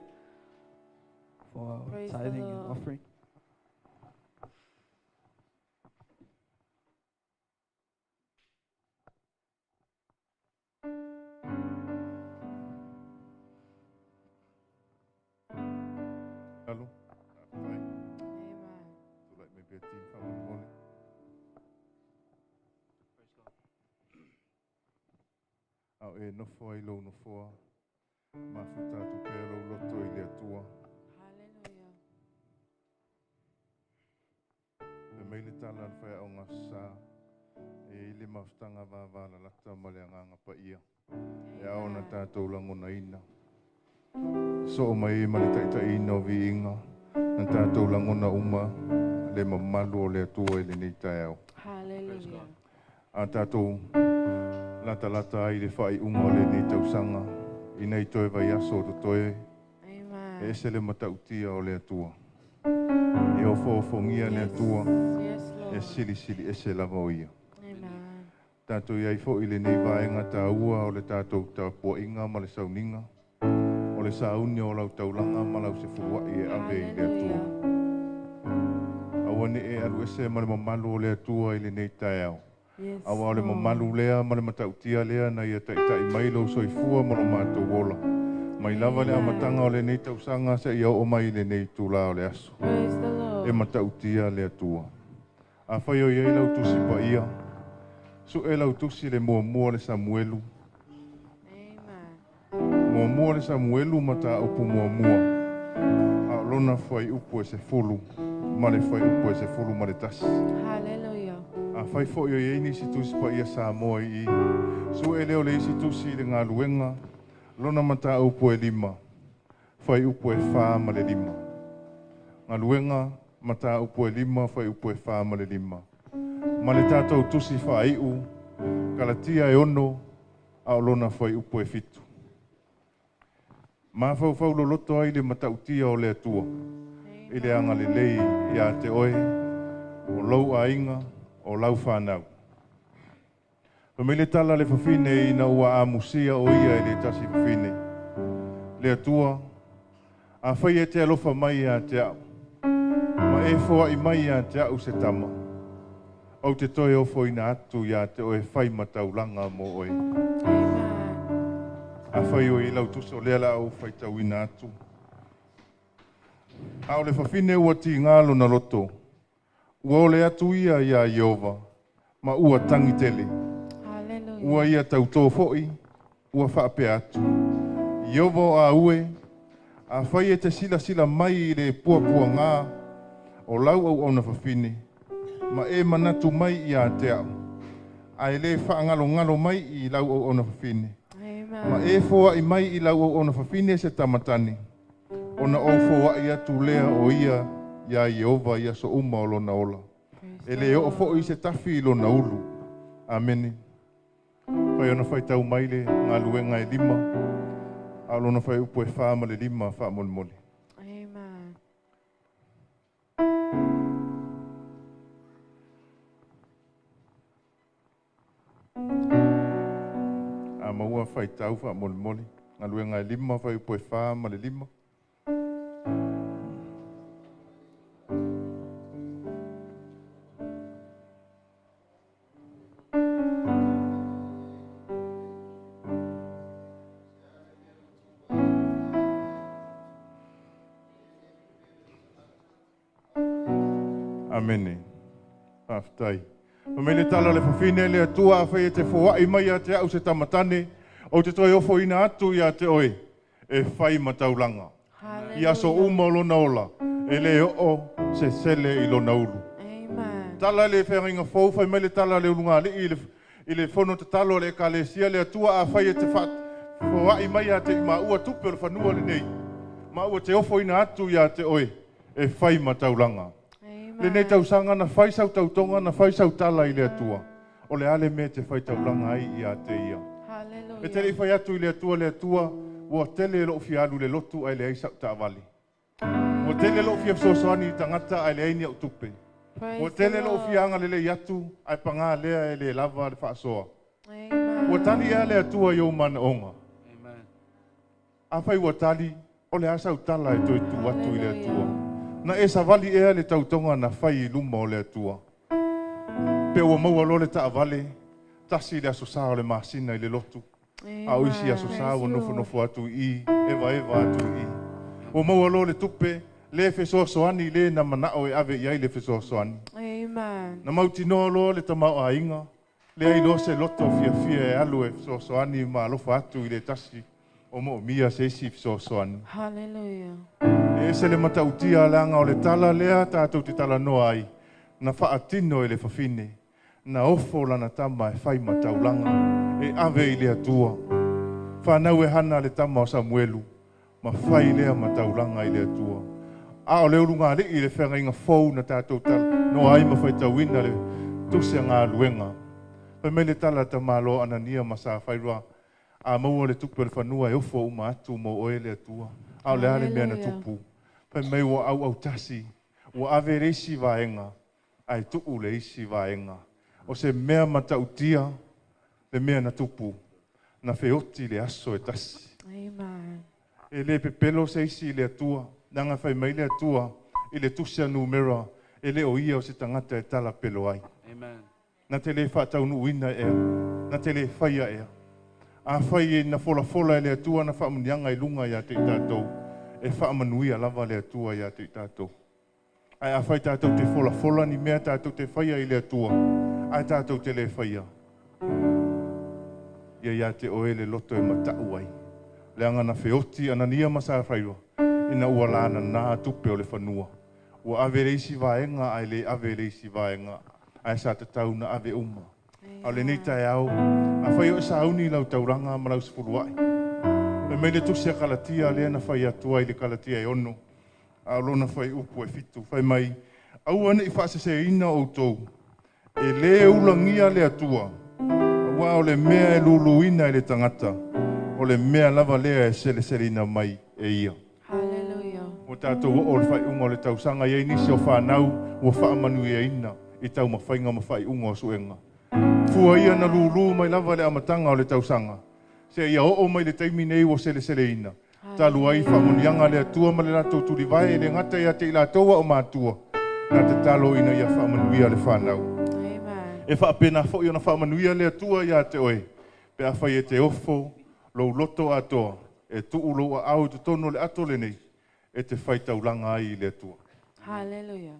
for our Praise the tithing and Lord. offering. Alo. Ai, Amen. tulai mai pea team faamolemole. A o e nofo ai lou nofoa, mafuta atu pea lou loto i le Atua. Hallelujah. E mai le tala a le whaiaonga sa, e i le mafutaga vavalalata ma le agaga paia. E ao ona tatou lagonaina. Soo mai ai ma le taitaiina o viiga na tatou lagona uma le mamalu o le Atua i lenei taeao. Hallelujah. A tatou latalata ai i le faaiuga o lenei tausaga, ina i toe vaiaso o totoe, Amen. e ese le matautia o le Atua. E ofoofogia le Atua, Yes, e Lord. silisili ese lava o ia. Amen. Tatou iai foi lenei vaega taua o le tatou tapuaiga ma le sauniga, o le sauni o lau taulaga ma lau sefuluai e ave i le Atua. Hallelujah. Aua ne e alu ese ma le mamalu o le Atua i lenei taeao. Yes, Aua o le Lord. mamalu lea ma le matautia lea na ia taitai mai lou soifua ma lo matou ola. Mai lava le Amen. amataga o lenei tausaga seia oo mai i lenei itulā o le aso. Praise the Lord. E matautia le Atua. Afai o iai lau tusi paia, su'e lau tusi le muamua le Samuelu. Amen. Muamua le Samuelu mataupu muamua. A o lona fuaiupu e 10 ma le fuaiupu e 11. Hallelujah. Afai foi o iai nisi tusi paia Samoa i i, su'e lea o le isi tusi i le galuega, lona mataupu e 5, fuaiupu e 4 ma le 5. Galuega mataupu e 5, fuaiupu e 4 ma le 5. Ma le tatou tusi faaiu, Kalatia e 6, a o lona fuaiupu e 7. Mafaufau loloto ai le matautia o le Atua, i le agalelei ia te oe, o lou aiga, o lau whanau. Fa mai le tala le fafine ina ua amusia o ia i le tasi fafine. Le Atua, afai e te alofa mai ia te au, ma e foai mai ia te au se tama, au te toe ofoina atu ia te oe whai mataulanga mo oe. Amen. Afai o i lau tuso lea la au whaitauina atu. A o le fafine ua tigā lona loto, ua ole atu ia iā Ieova, ma ua tagi tele. Hallelujah. Ua ia tautō fo'i, ua faapea atu. Ieova o aue, afai e te silasila mai i le puapuagā o lau auauna fafine, ma e manatu mai ia te au, ae lē faagalogalo mai i lau auauna fafine. Ma Amen. e foaʻi mai i lau auauna fafine se tamatane, ona ou foaʻi atu lea o ia iā Ieova i aso uma o lona ola. Praise E the lē oo Lord. foʻi se tafi i lona ulu. Amene. Fai ona faitau mai le galuega e 5, a o lona fuaiupu e 4 ma le 5 faamolemole. Amen. A maua faitau faamolemole. Galuega e 5, fuaiupu e 4 ma le 5. Amene. Faafetai. Fa mai le tala le fafine le Atua afai e te foaʻi mai ia te au se tamatane, ou te toe ofoina atu ia te oe, e fai mataulaga. I aso Hallelujah. uma o lona ola, e lē oo se sele i lona ulu. Amen. Tala le feagaiga fou, fai mai le tala le ulugalii i le fono tatalo a le ekalesia le Atua afai e te foaʻi mai ia te i maua tupe o le fanua lenei, ma ua te ofoina atu ia te oe, e fai mataulaga. Lenei Amen. tausaga na fai sau tautoga na fai sau tala i le Atua. O le a le mea te fai taulaga ai ia te ia. E te lei Hallelujah. fai atu i le Atua, le Atua, ua tele lou fia alu i le lotu ae leai sau taavale. Ua tele lou fia fesoasoani i tagata ae leai ni au tupe. Ua Praise the tele lou fia Lord. agalelei atu ae pagā lea e lē lava le faasoa. Ua Amen. tali ea le Atua i ou manaoga. Amen. Afai ua tali, o le a sau tala e toe tuu atu i le Atua. Hallelujah. Na e savali ea le tautoga na fai i luma o le Atua. Pe ua maua loa le taavale, tasi le aso sa o le masina i le lotu. A o isi aso Amen. sa ua Praise the Lord. nofonofo atu i i, evaeva atu i i. Ua maua loa le tupe, lē fesoasoani lē na manao e ave i ai le fesoasoani. Amen. Na mautinoa loa le tamaoaiga, leai loa se loto fiafia e alu e fesoasoani ma alofa atu i le tasi o moomia se isi fesoasoani. Hallelujah. E ese le matautia leaga o le tala lea tatou te talanoa ai, na faatino e le fafine. Na ofo lana tama e fai mataulanga e ave i le Atua. Whanau e hana le tama o Samuelu, ma fai lea mataulanga i le Atua. A o le ulunga li i le whangainga fou na tātou tala, no ai ma whaitauina le tusi a ngā luenga. Pai mai le tala ta malo Anania ma sa whairua, a maua le tupu le whanua e ofo uma atu mo oe le Atua. A o le ale mea na tupu. Pai mai ua au au tasi, ua ave le isi vaenga, ai tuu le isi vaenga. O se mea matautia, le mea na tupu, na feoti le aso e tasi. Amen. E le pepelo se isi le Atua, nanga whai mai le Atua, i le tusi a numera, e le o ia o se tangata e tala pelo ai. Amen. Na te le whaataunuina ea, na te le whaia ea. A whai e na fola fola e le Atua na whaamunianga i lunga ia te i tātou, e whaamanuia lava le Atua ia te i tātou. Ai a whai tātou te fola fola ni mea tātou te whaia i le Atua, ai tātou te le whaia. Ia ia te oe le loto e matau ai. Le anga na feoti Anania ma sa whairua, ina ua lana nā tupe o le whanua. Ua ave le isi vaenga, ai le ave le isi vaenga, ai sa tatau na ave uma. Au le nei tae au, a whai o sauni lau tauranga ma lau sefuluai. Me mei le tusi a Kalatia, lea na whai atua i le Kalatia e ono, a lona whai upu e fitu, whai mai, aua nei whaaseseina o tau, e le ulangia le Atua, aua o le mea e luluina e le tangata, o le mea lava lea e seleselina mai e ia. Hallelujah. O tātou o le whai unga o le tausanga iai nisi o whanau, ua whaamanu ia ina, i tau mawhainga ma whai unga o suenga. Fua ia na lulu mai lava le amatanga o le tausanga. Se ia oo mai le taimi nei ua selesele ina. Talu ai whaamunianga le Atua ma le latou tulivae e le ngata ia te i latou o mātua. Nā te talo ina ia whaamanuia le whanau. Amen. E whaapena fo i ona whaamanuia le Atua ia te oe. Pe a whai e te ofo, lou loto atoa, e tuu lou a au te tono le ato le nei, e te whai taulanga ai i le Atua. Hallelujah.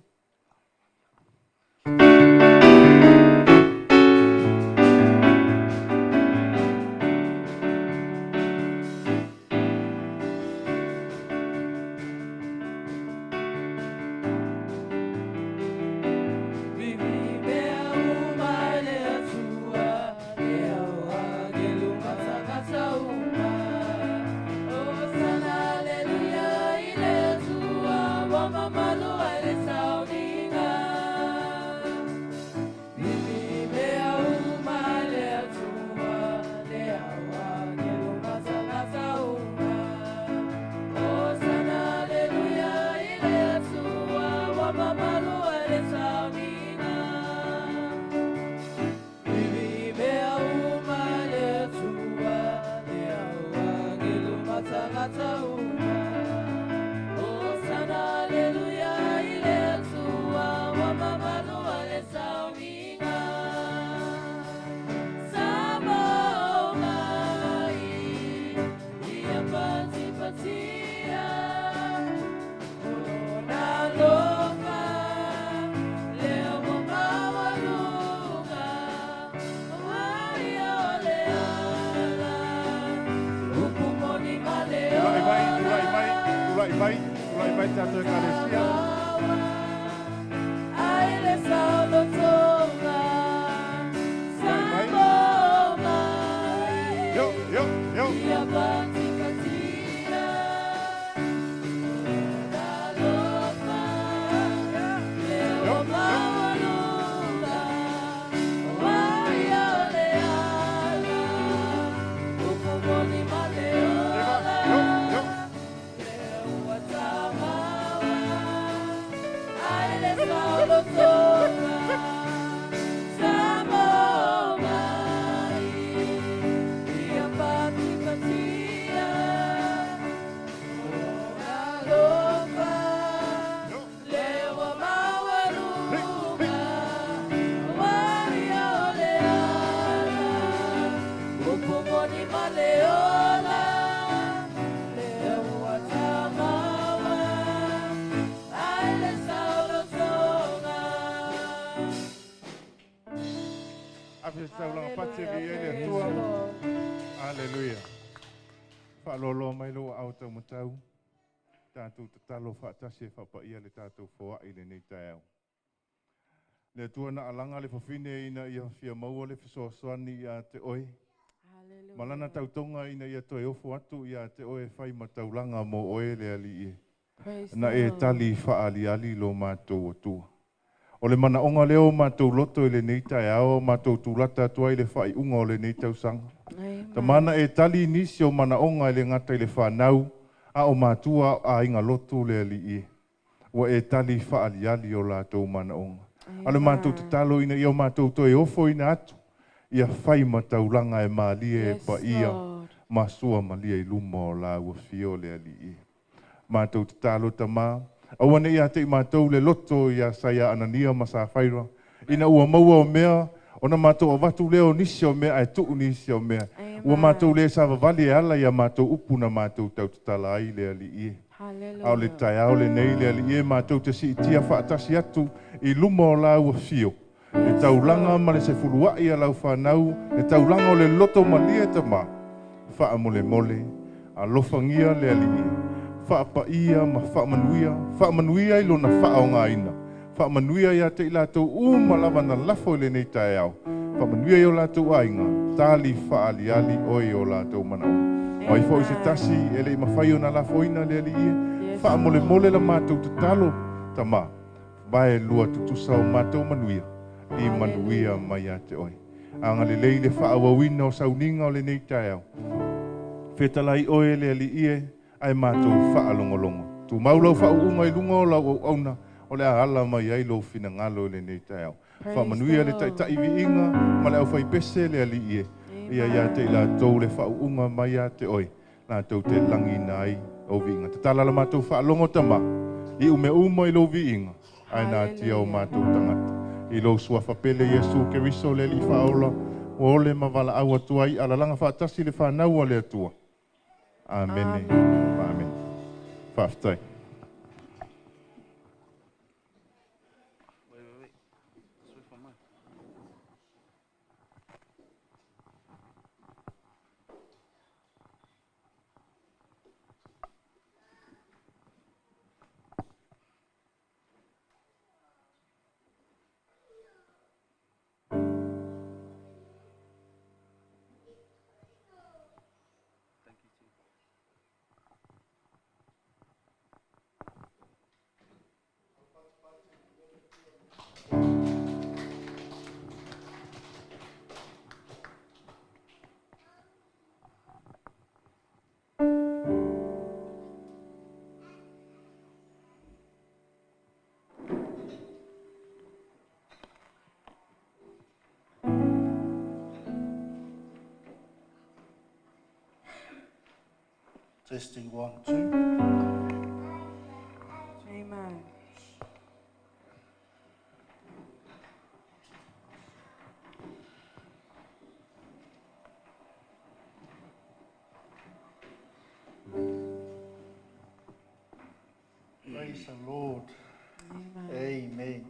Tulai mai tātou e Kalesia. Yo, yo, yo. Yo, yo. Yo, yo. Hallelujah. Whaalolo mai lo au tau matau. Tātou tatalo whaatasi e whapaia le tātou foai le nei taeao. Le Atua na alaga le fafine ina ia fia maua le fesoasoani ia te oe. Malana tautoga ina ia toe ofo atu ia te oe fai ma taulaga mo oe le alii e. Na e tali whaaliali lo mātou atua. O le manaonga leo mātou loto i le nei taeao, mātou tūlata atua i le whaiunga o le nei tausanga. Ta mana e tali nisi o manaonga i le ngata i le whanau, a o mātua a inga loto le alii e. Ua e tali whaaliali o lātou manaonga. A le mātou tatalo ina ia o mātou toe ofo ina atu, ia whai ma taulanga e mālie e pa ia, masua malia i luma o la ua fio le alii e. Mātou tatalo tamā, aua nei a te i mātou le loto ia saia Anania ma Sāwhaira. Ina ua maua o mea, ona mātou avatu leo nisi o mea, ai tuu nisi o mea. Ua mātou le savavali e ala ia mātou upu na mātou tau tatala ai le alii e. Ao le taeao le nei le alii e mātou te siitia whaatasi atu i luma o la ua fio. Le taulanga ma le sefuluai a lau whanau, le taulanga o le loto malia tamā. Wha mole mole, alofangia le alii e. Whaapaia ma whaamanuia, whaamanuia i lona whaongaina. Whaamanuia ia te i lātou uma lava na lafo i le nei taeao. Whaamanuia i o lātou ainga, tali whaaliali oi o lātou manao. Mai fo i se tasi e le i mawhai o na lafoina le alii e. Whaamole mole la mātou tatalo, tamā. Vae lua tutusa o mātou manuia, i manuia mai a te oe. Anga le lei le whaawawina o sauninga o le nei taeao. Whetalai oe le alii e, ai mātou whaalongolongo. Tu maulau whaunga i lunga o lau au auna, o le ahala mai ai lo whina ngalo le nei taeao. Whaamanuia le taitai viinga, ma le au whaipese le alii e. Ia ia te i lātou le whaunga mai a te oe. Lātou te langi nai o viinga. Te tala la mātou whaalongo tama, i ume uma i lo viinga, ai nā tia o mātou tangata. I lo suawhapele Iesu Keriso le li whaola, o ole mavala au atua i alalanga whaatasi le whanau le atua. Amen. Amen. Whaaftai. Wait, wait, wait. Switch my mic. Thank you, Chief. Testing 1, 2. Amen. Praise the Lord. Amen. Amen.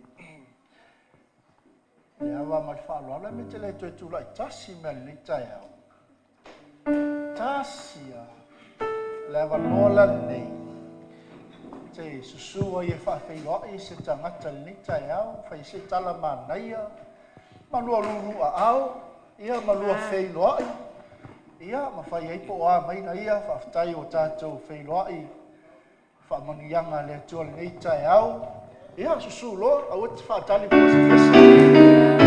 Le awa ma le whaaloalo me te le toe tūlai tasi mea le nei taeao. Tasi a le awa noa la nei. Te susua i e whaawheiloai se tangata le nei taeao, whai se tala manaia, malua lulu a ao, ia malua wheiloai, ia ma whai ai po a maina ia, whaaftai o tātou wheiloai, whaamanianga le atua le nei taeao. Ia, susu loa, aua te whaatali po se fesa.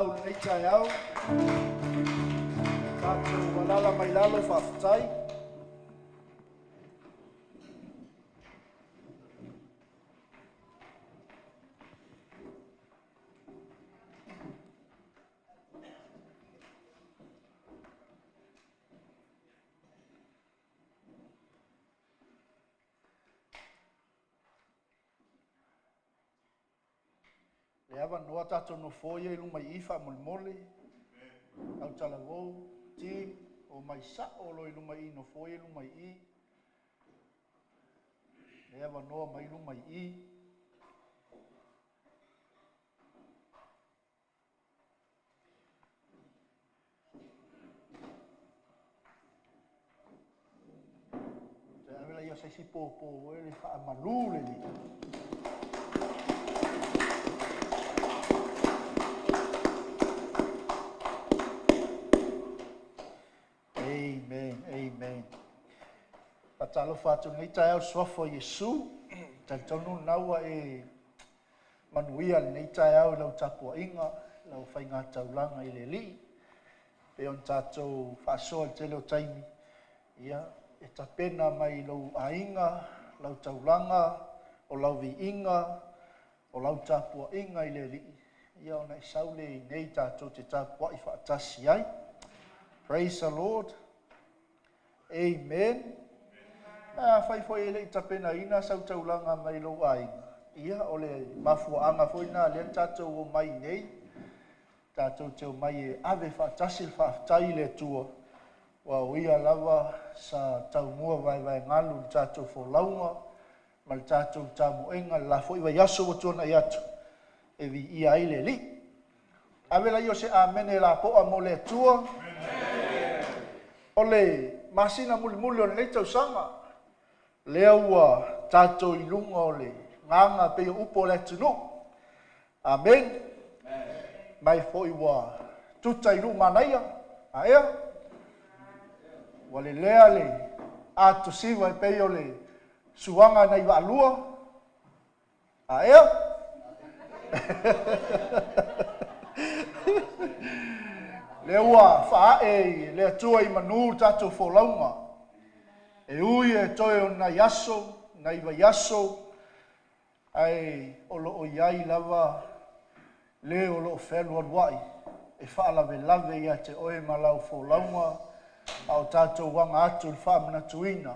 folau lenei taeao. Tatou alala mai lalo faafetai. Le avanoa tatou nofoia i luma i i faamolemole. Au talavou, team, o mai sa'o lo i luma i i nofoia i luma i i. Le avanoa mai luma i i. Te ave la ia se isi pōpō e le faamalu le li. Amen, amen. Faatalofa atu lenei taeao suafa o Iesu. Talitonu naua e manuia lenei taeao i lau tapuaiga, lau faigataulaga i le Alii. Pe ona tatou faasoa i le tele o taimi, ia, e tapena mai lou aiga, lau taulaga, o lau viiga, o lau tapuaiga i le Alii. Ia ona e sau le i nei tatou te tapuai faatasi ai. Praise the Lord. Amen. A fai foi e le i tapenaina sau taulaga mai lou aiga. Ia, o le mafuaaga foi na lea tatou o mai nei. Tatou te o mai e ave faatasi le faafetai i le Atua. Ua o ia lava sa taumua vaevaegalu le tatou folauga ma le tatou tamoega le la foi vaiaso ua tuanai atu e viia ai le Alii. Ave la ia o se amene la poa mo le Atua. O le masina mulimuli o lenei tausaga, lea ua tatou i luga o le gaga pei o upu o le atunuu. Amen. Mai foi ua tuta i luma manaia. Aea? Ua lelea le atusiva e pei o le suaga nai vaalua. Aea? Le ua faae i le Atua i manu tatou folauga. E ui e toe o nai aso, nai vaiaso, ai o loo iai lava le o loo fealualuai e faalavelave ia te oe ma lau folauga a o tatou aga atu le faamanatuina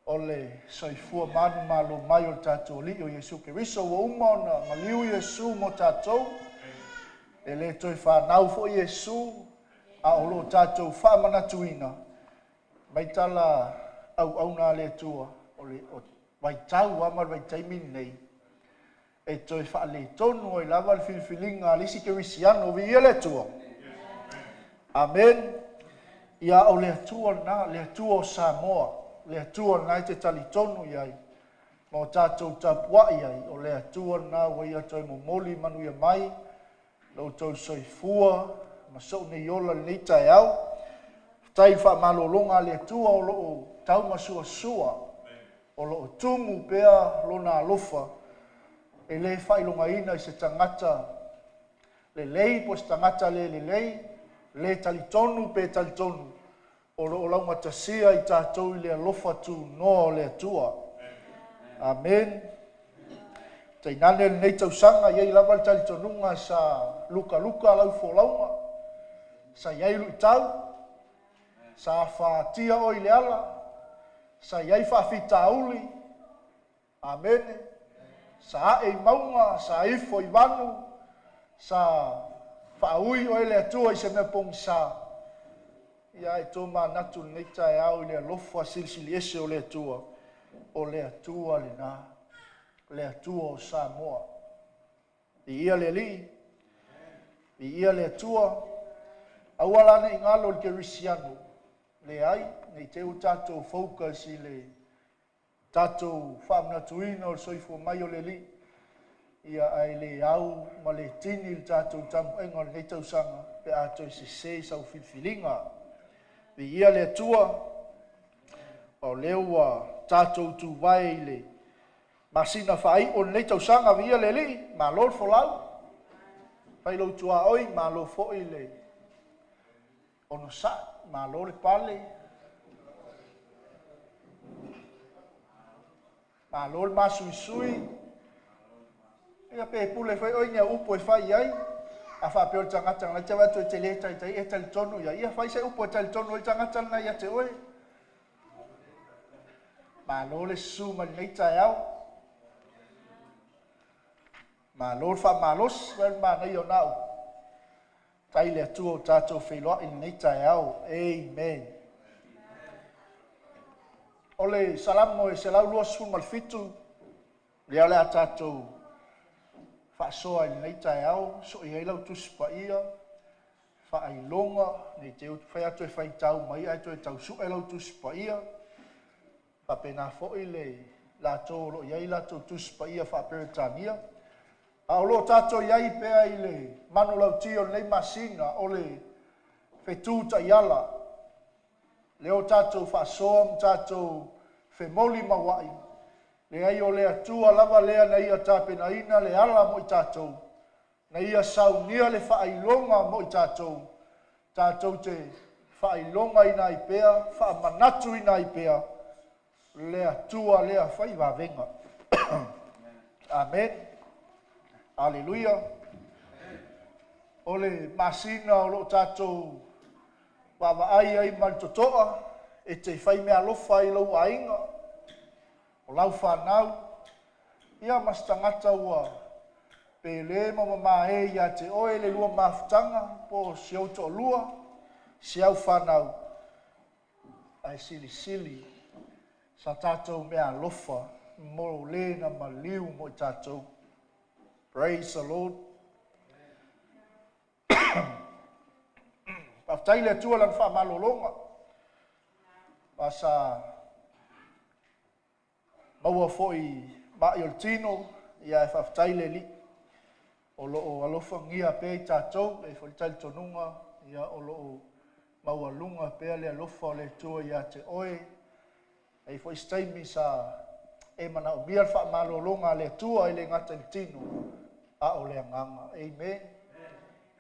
o le soifua manu malo mai o le tatou Alii o Iesu Keriso. Ua uma ona maliu Iesu mo tatou. E le toe whanau fo Iesu a o loo tatou faamanatuina mai tala au au nā le Atua o le o vaitau ama le vaitaimi nei e toe faaletonu ai lava le filifiliga a le isi kerisiano viia le Atua. Amen. Ia o le Atua lena, le Atua o Samoa, le Atua lena e te talitonu iai ma o tatou tapuai ai, o le Atua lena ua ia toe momoli manuia mai lau tou soifua ma sou nei ola lenei taeao. Faafetai faamalologa a le Atua o loo taumasuasua, o loo tumu pea lona alofa e le faailogaina i se tagata lelei po se tagata le lelei, le talitonu pe talitonu, o loo laugatasia i tatou i le alofa tunoa o le Atua. Amen. Tainane lenei tausaga iai lava le talitonuga sa lukaluka lau folauga, sa iai luitau, sa faatia oe i le ala, sa iai faafitauli. Amene. Sa ae i mauga, sa ifo i vanu, sa faaui oe le Atua i se mea pogisa. Ia e tō manatu lenei taeao i le alofa silisili ese o le Atua. O le Atua lena, le Atua o Samoa. Viia le Alii, viia le Atua. Aua la nei galo le kerisiano, le ai, nei te u tatou focus i le tatou faamanatuina o le soifua mai o le Alii. Ia ai le au ma le tini le tatou tamuega o lenei tausaga pe a toe sese sau filifiliga. Viia le Atua, o lea ua tatou tuvae i le masina faai'o o lenei tausaga. Viia le Alii, malo le folau. Fai lou tuaoi, malo foi le onosai, malo le pale, malo le masuisui. Ia pe pule foi oi nia upu e fai ai. A whaapeo le tangata ngai te watu e te le taitai e talitonu ia. Ia fai se upu e talitonu i tangata na ia te oe. Malo le susu ma lenei taeao. Malo le faamalosi ma le manaia o na upu. Tai le Atua o tatou feiloai lenei taeao. Amen. O le Salamo e 127, lea o le a tatou faasoa i lenei taeao, so i ai lau Tusi Paia, faailoga, nei te fai atu e faitau mai ai toe tau sue lau Tusi Paia. Faapena foi le latou o lo o i ai latou Tusi Paia faa-Peretania. A o lo o tatou i ai pea i le manulauti o lenei masina o le fetu taiala, lea o tatou faasoa ma tatou femoli mauai, leai o le Atua lava lea na ia tapenaina le ala mo i tatou, na ia saunia le faailoga mo i tatou, tatou te faailoga ina ai pea, faamanatu ina ai pea, le Atua lea fai vavega. Amen. Aleluia. O le masina o lo o tatou vaavaai ai ma le totoa, e te fai mea alofa i lou aiga, o lau whanau, ia ma se tagata ua pele ma mamae ia te oe le lua mafutaga, po si ou toalua, si au whanau, ai silisili sa tatou mea alofa mo le na maliu mo i tatou. Praise the Lord. Faafetai le Atua lana faamalologa. Sa maua foi mai o le tino, ia e faafetai le Alii. O loo alofagia pea i tatou, e foi le talitonuga, ia o loo maualuga pea le alofa o le Atua ia te oe. E foi se taimi sa e manaomia le faamalologa a le Atua i le gata i le tino, a o le agaga. Amen.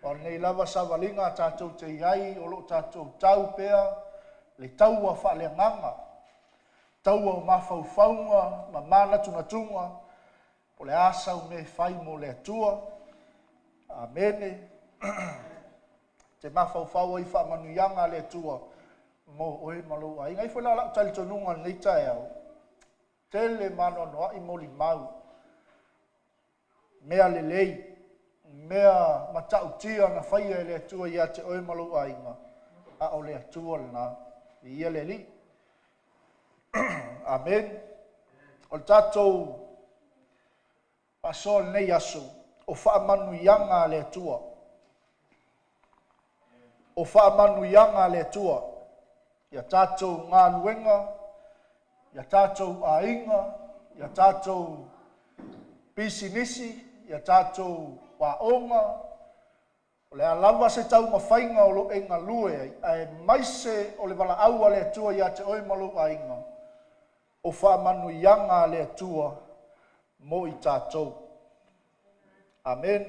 O lenei lava savaliga a tatou te iai, o loo tatou tau pea le taua faaleagaga, taua o mafaufauga ma manatunatuga, o le asa o mea fai mo le Atua. Amene. Te mafaufau ai faamanuiaga a le Atua mo oe ma lou aiga. Ai foi la lau talitonuga lenei taeao, tele maanoanoai molimau, mea lelei, mea matautia na faia e le Atua ia te oe ma lou aiga, a o le Atua lena, ia le Alii. Amen. O le tatou faasoa lenei aso, o faamanuiaga a le Atua. O faamanuiaga a le Atua. Ia tatou galuega, ia tatou aiga, ia tatou pisinisi, ia tatou waonga, o le alava se taumafaiga o lo e galue ai, ae maise o le valaau a le Atua ia te oe ma lou aiga, o faamanuiaga a le Atua mo i tatou. Amen.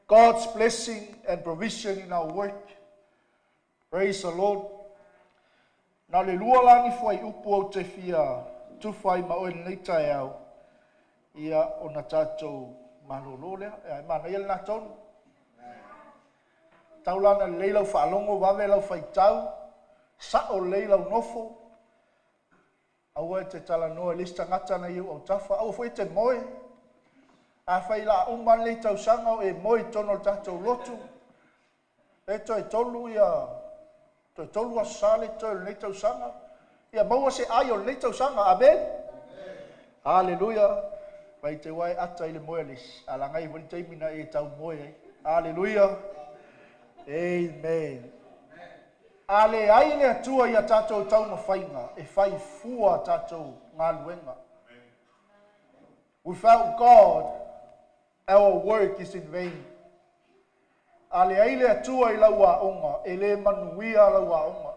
God's blessing and provision in our work. Praise the Lord. Na le lua lani fuai upu au te fia tufa i ma oe lenei taeao, ia o na tatou malolo lea. E mana ia le na tonu. Taulana lei lau whaalongo, wawe lau whaitau, sa o lei lau nofo, aua e te talanoa le isi tagata na iu autafa, aua foi e te moe. A fai la uma lenei tausaga o e moe i totonu o le tatou lotu, e toe tolu ia, toe tolu aso sa le toe o lenei tausaga, ia maua se ai o lenei tausaga. Amen. Haleluia. Vai te wae ata i le moe a le isi, a lagai foi le taimi na e tau moe ai. Haleluia. Amen. A le ai le Atua ia tatou taumafaiga, e fai fua tatou galuega. Without God, our work is in vain. A le ai le Atua i lau aoga, e le manuia lau aoga.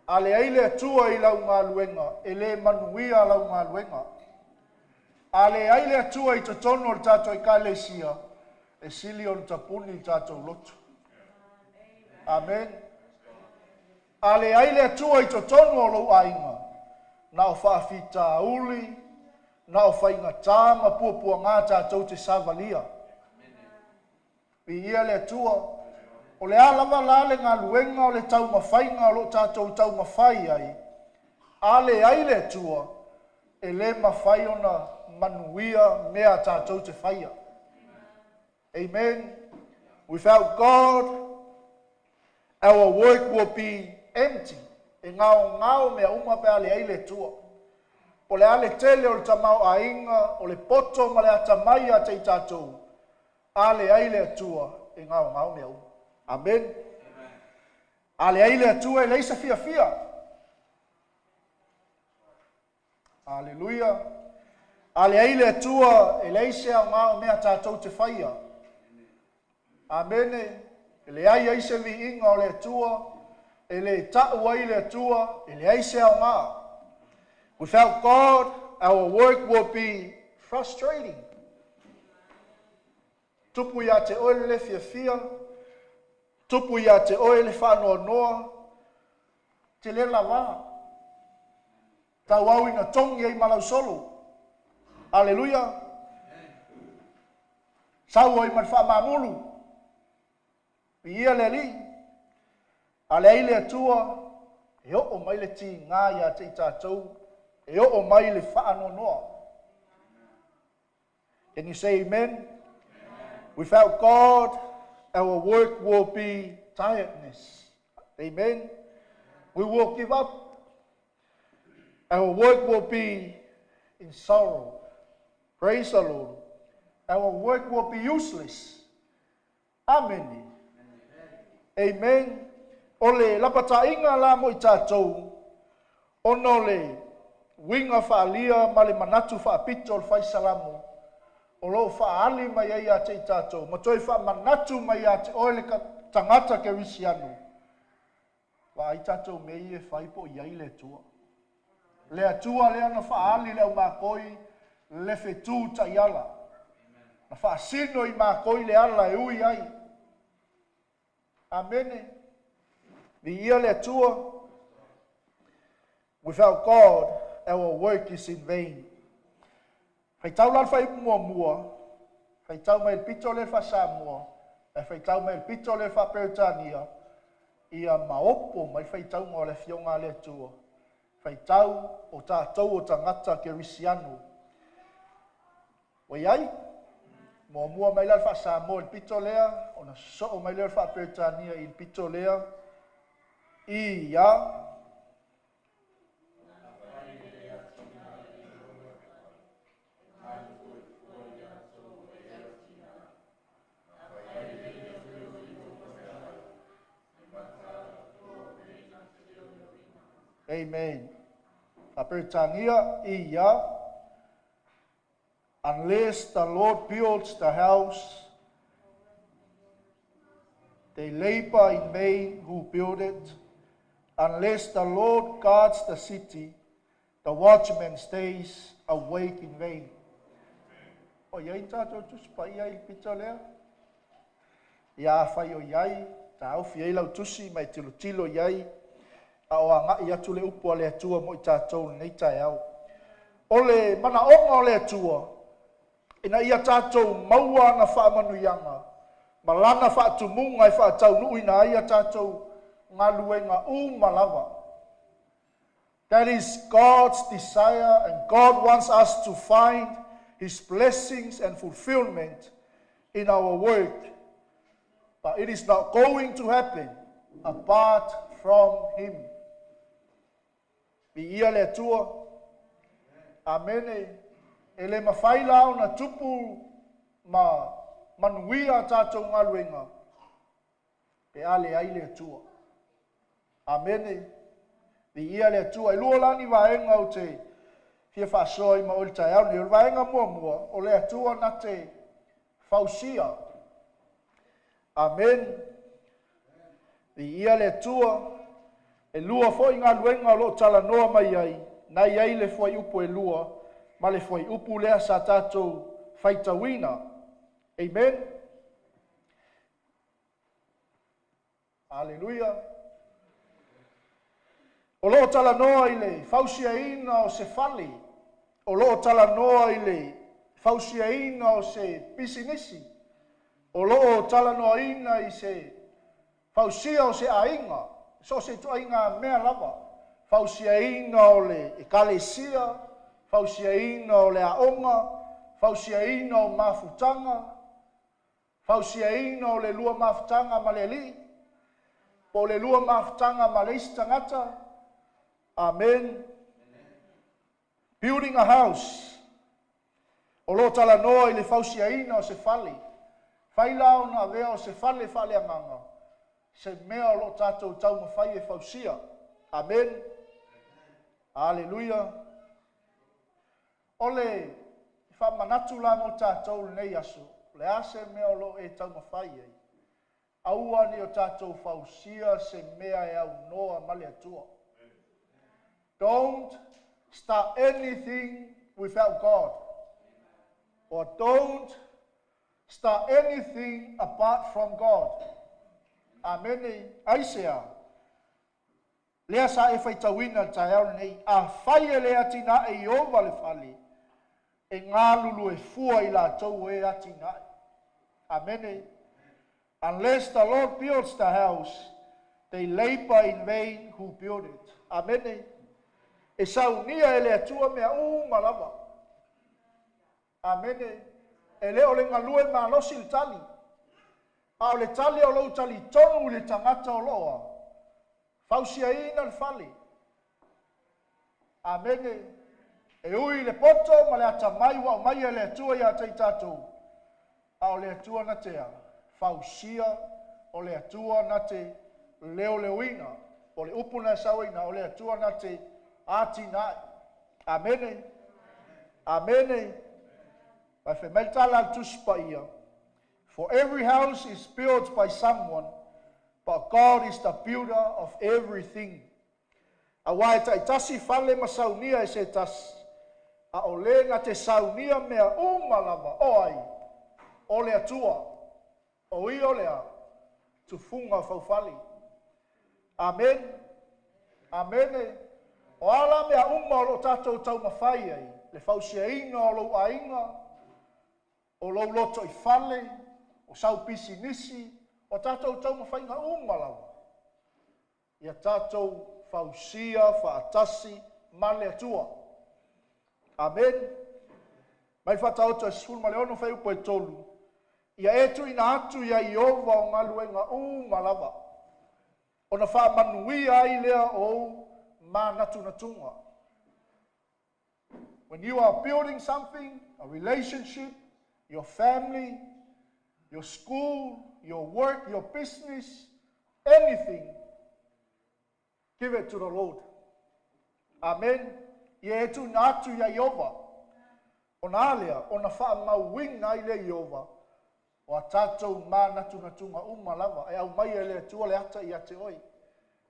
A le ai le Atua i lau galuega, e le manuia lau galuega. A le ai le Atua i totonu o le tatou ekalesia, E sili ona tapuni i tatou loto. Amen. A leai le Atua i totonu o lou aiga, na o faafitauli, na o faigata ma puapuaga tatou te savalia. Viia le Atua. O le a lava la le galuega o le taumafaiga o lo o tatou taumafai ai, a leai le Atua, e lē mafai ona manuia mea tatou te faia. Amen. Without God, our work will be empty. E gaogao mea uma pe a leai le Atua. O le a le tele o le tamaoaiga, o le poto ma le atamai ia te i tatou, a leai le Atua, e gaogao mea uma. Amen. A leai le Atua, e leai se fiafia. Aleluia. A leai le Atua, e leai se aoga o mea tatou te faia. Amene. E leai ai se viiga o le Atua, e le ta'u ai le Atua, e leai se aoga. Without God, our work will be frustrating. Tupu ia te oe le fiafia, tupu ia te oe le faanoanoa, te le lava. Tauau ina togi ai malausolo. Aleluia. Sau ai ma le faamamulu. Viia le Alii. A leai le Atua, e oo mai le tiga ia te i tatou, e oo mai le faanoanoa. Can you say amen? Without God, our work will be tiredness. Amen. We will give up. Our work will be in sorrow. Praise the Lord. Our work will be useless. Amen. Amen. O le lapataiga la mo i tatou, ona o le uiga faaalia ma le manatu faapito o le Faisalamo, o loo faaali mai ai ia te i tatou, ma toe faamanatu mai ia te oe le tagata kerisiano, vaai tatou mea ia e fai po o i ai le Atua. Le Atua lea na faaali le aumakoi le fetū taiala. Na faasino i makoi le ala e ui ai. Amene. Viia le Atua. Without God, our work is in vain. Faitau la le fuaiupu muamua, faitau mai le pito lea faa-Samoa, e faitau mai le pito lea faa-Peretania, ia maopo mai faitauga o le afioga a le Atua. Faitau o tatou o tagata kerisiano. Ua i ai? Muamua mai la le faa-Samoa i le pito lea, ona sosoo mai lea o le faa-Peretania i le pito lea, ia Amen. Faa-Peretania, ia, unless the Lord builds the house, they labor in vain who build it. Unless the Lord guards the city, the watchman stays awake in vain. O iai tatou Tusi Paia i le pito lea? Ia afai o iai, taofi ai lau tusi ma e tilotilo i ai, a o aga'i atu le upu a le Atua mo i tatou lenei taeao. O le manaoga o le Atua, ina ia tatou maua ana faamanuiaga, ma lana faatumuga e faataunuuina ai a tatou galuega uma lava. That is God's desire, and God wants us to find His blessings and fulfillment in our work. But it is not going to happen apart from Him. Viia le Atua. Amene. E le mafai la ona tupu ma manuia a tatou galuega pe a leai le Atua. Amene. Viia le Atua. E lua la ni vaega ou te fia faasoa ai ma oe i le taeao lenei. O le vaega muamua, o le Atua na te fausia. Amen. Viia le Atua. E lua foi galuega o loo talanoa mai ai, na i ai le fuaiupu e 2 ma le fuaiupu lea sa tatou faitauina. Amen. Aleluia. O loo talanoa i le fausiaina o se fale, o loo talanoa i le fausiaina o se pisinisi, o loo talanoaina i se fausia o se aiga, so o se ituaiga mea lava, fausiaina o le ekalesia, fausiaina o le aoga, fausiaina o mafutaga, fausiaina o le lua mafutaga ma le alii, po o le lua mafutaga ma le isi tagata. Amen. Building a house. O loo talanoa i le fausiaina o se fale. Fai la ona avea o se fale faaleagaga, se mea o loo tatou taumafai e fausia. Amen. Aleluia. O le faamanatu la mo tatou lenei aso, o le a se mea o loo e taumafai ai? Aua ne i o tatou fausia se mea e aunoa ma le Atua. Don't start anything without God. Or don't start anything apart from God. Amene. Aisea. Lea sa e faitauina le taeao lenei, afai e le atinae Ieova le fale, e galulue fua i latou e atinae. Amene. Unless the Lord builds the house, they labor in vain who build it. Amene. E saunia e le Atua mea uma lava. Amene. E le o le galue malosi le tali, a o le tali o lou talitonu i le tagata o loo fausiaina le fale. Amene. E ui le poto ma le atamai ua aumai e le Atua ia te i tatou, a o le Atua na te fausia, o le Atua na te leoleoina, o le upu na e sauaina, o le Atua na te atinae. Amene. Amene. Vai fai mai le tala a le Tusi Paia, For every house is built by someone, but God is the builder of everything. Auā e taitasi fale ma saunia e se tasi, a o le na te saunia mea uma lava, o ai? O le Atua. O ia o le tufuga o faufale. Amen. Amene. O a la mea uma o loo tatou taumafai ai, le fausiaina o lou aiga, o lou loto i fale, o sau pisinisi, o tatou taumafaiga uma lava, ia tatou fausia faatasi ma le Atua. Amen. Mai Faataoto e 16 fuaiupu e 3, ia e tuuina atu ia Ieova o galuega uma lava, ona faamanuia ai lea o ou manatunatuga. When you are building something, a relationship, your family, your school, your work, your business, anything, give it to the Lord. Amen. Ia e tuuina atu ia Ieova. Ona a lea, ona faamauina ai lea Ieova o a tatou manatunatuga uma lava. E aumai e le Atua le ata ia te oe.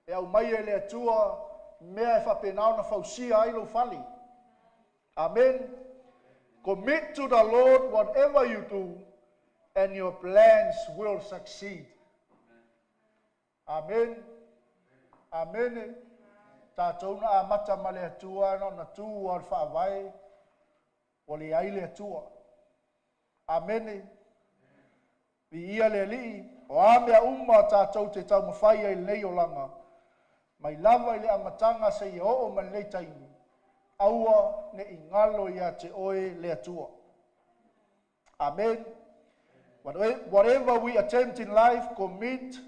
E aumai e le Atua mea e faapena ona fausia ai lou fale. Amen. Commit to the Lord whatever you do, and your plans will succeed. Amen. Amene. Tatou na amata ma le Atua na ona tu o le faavae, ua leai le Atua. Amene. Viia le Alii, o a mea uma tatou te taumafai ai lenei olaga, mai lava i le amataga seia oo ma lenei taimi, aua ne i galo ia te oe le Atua. Amen. Whatever we attempt in life, commit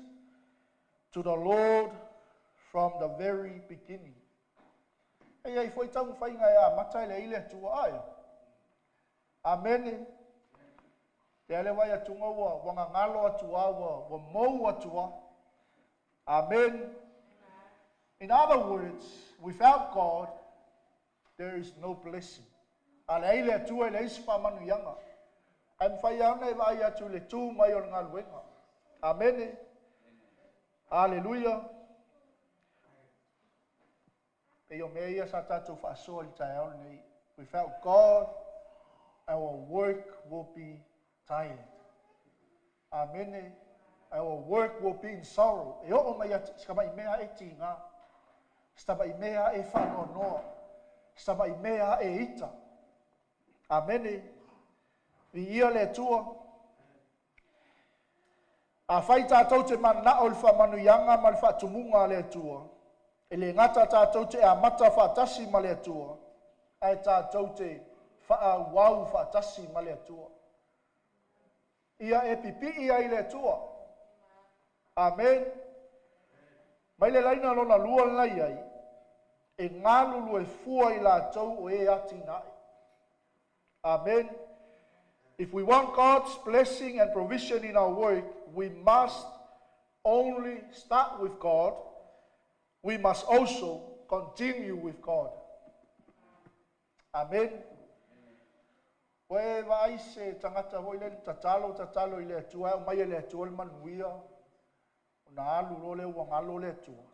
to the Lord from the very beginning. E iai foi taumafaiga e amata e leai le Atua ae. Amene. Te ale vai atuga ua gagalo atua, ua mou atua. Amen. In other words, without God, there is no blessing. A leai le Atua e leai se faamanuiaga. Ae mafai lava ona e vaai atu i le tu mai o le galuega. Amene. Aleluia. Pei o mea ia sa tatou faasoa i le taeao lenei. Without God, our work will be tired. Amene. Our work will be in sorrow. E oo mai ati, se mai mea e tinga. Se mai mea e whanoanoa. Se mai mea e ita. Amene. Vi ia le Atua. Afai tātou te manao le whaamanuiaga ma le faatumuga a le Atua. E le gata tātou te amata faatasi ma le Atua. Ae tātou te faaauau faatasi ma le Atua. Ia e pipii ai le Atua. Amen. Mai le laina lona lua lenai ai. E galulue fua i latou o e atinae. Amen. If we want God's blessing and provision in our work, we must only start with God. We must also continue with God. Amen. Ua e vaai se tagata foi lea tatalo tatalo i le Atua e aumai e le Atua le manuia ona alu loa lea ua galo le Atua.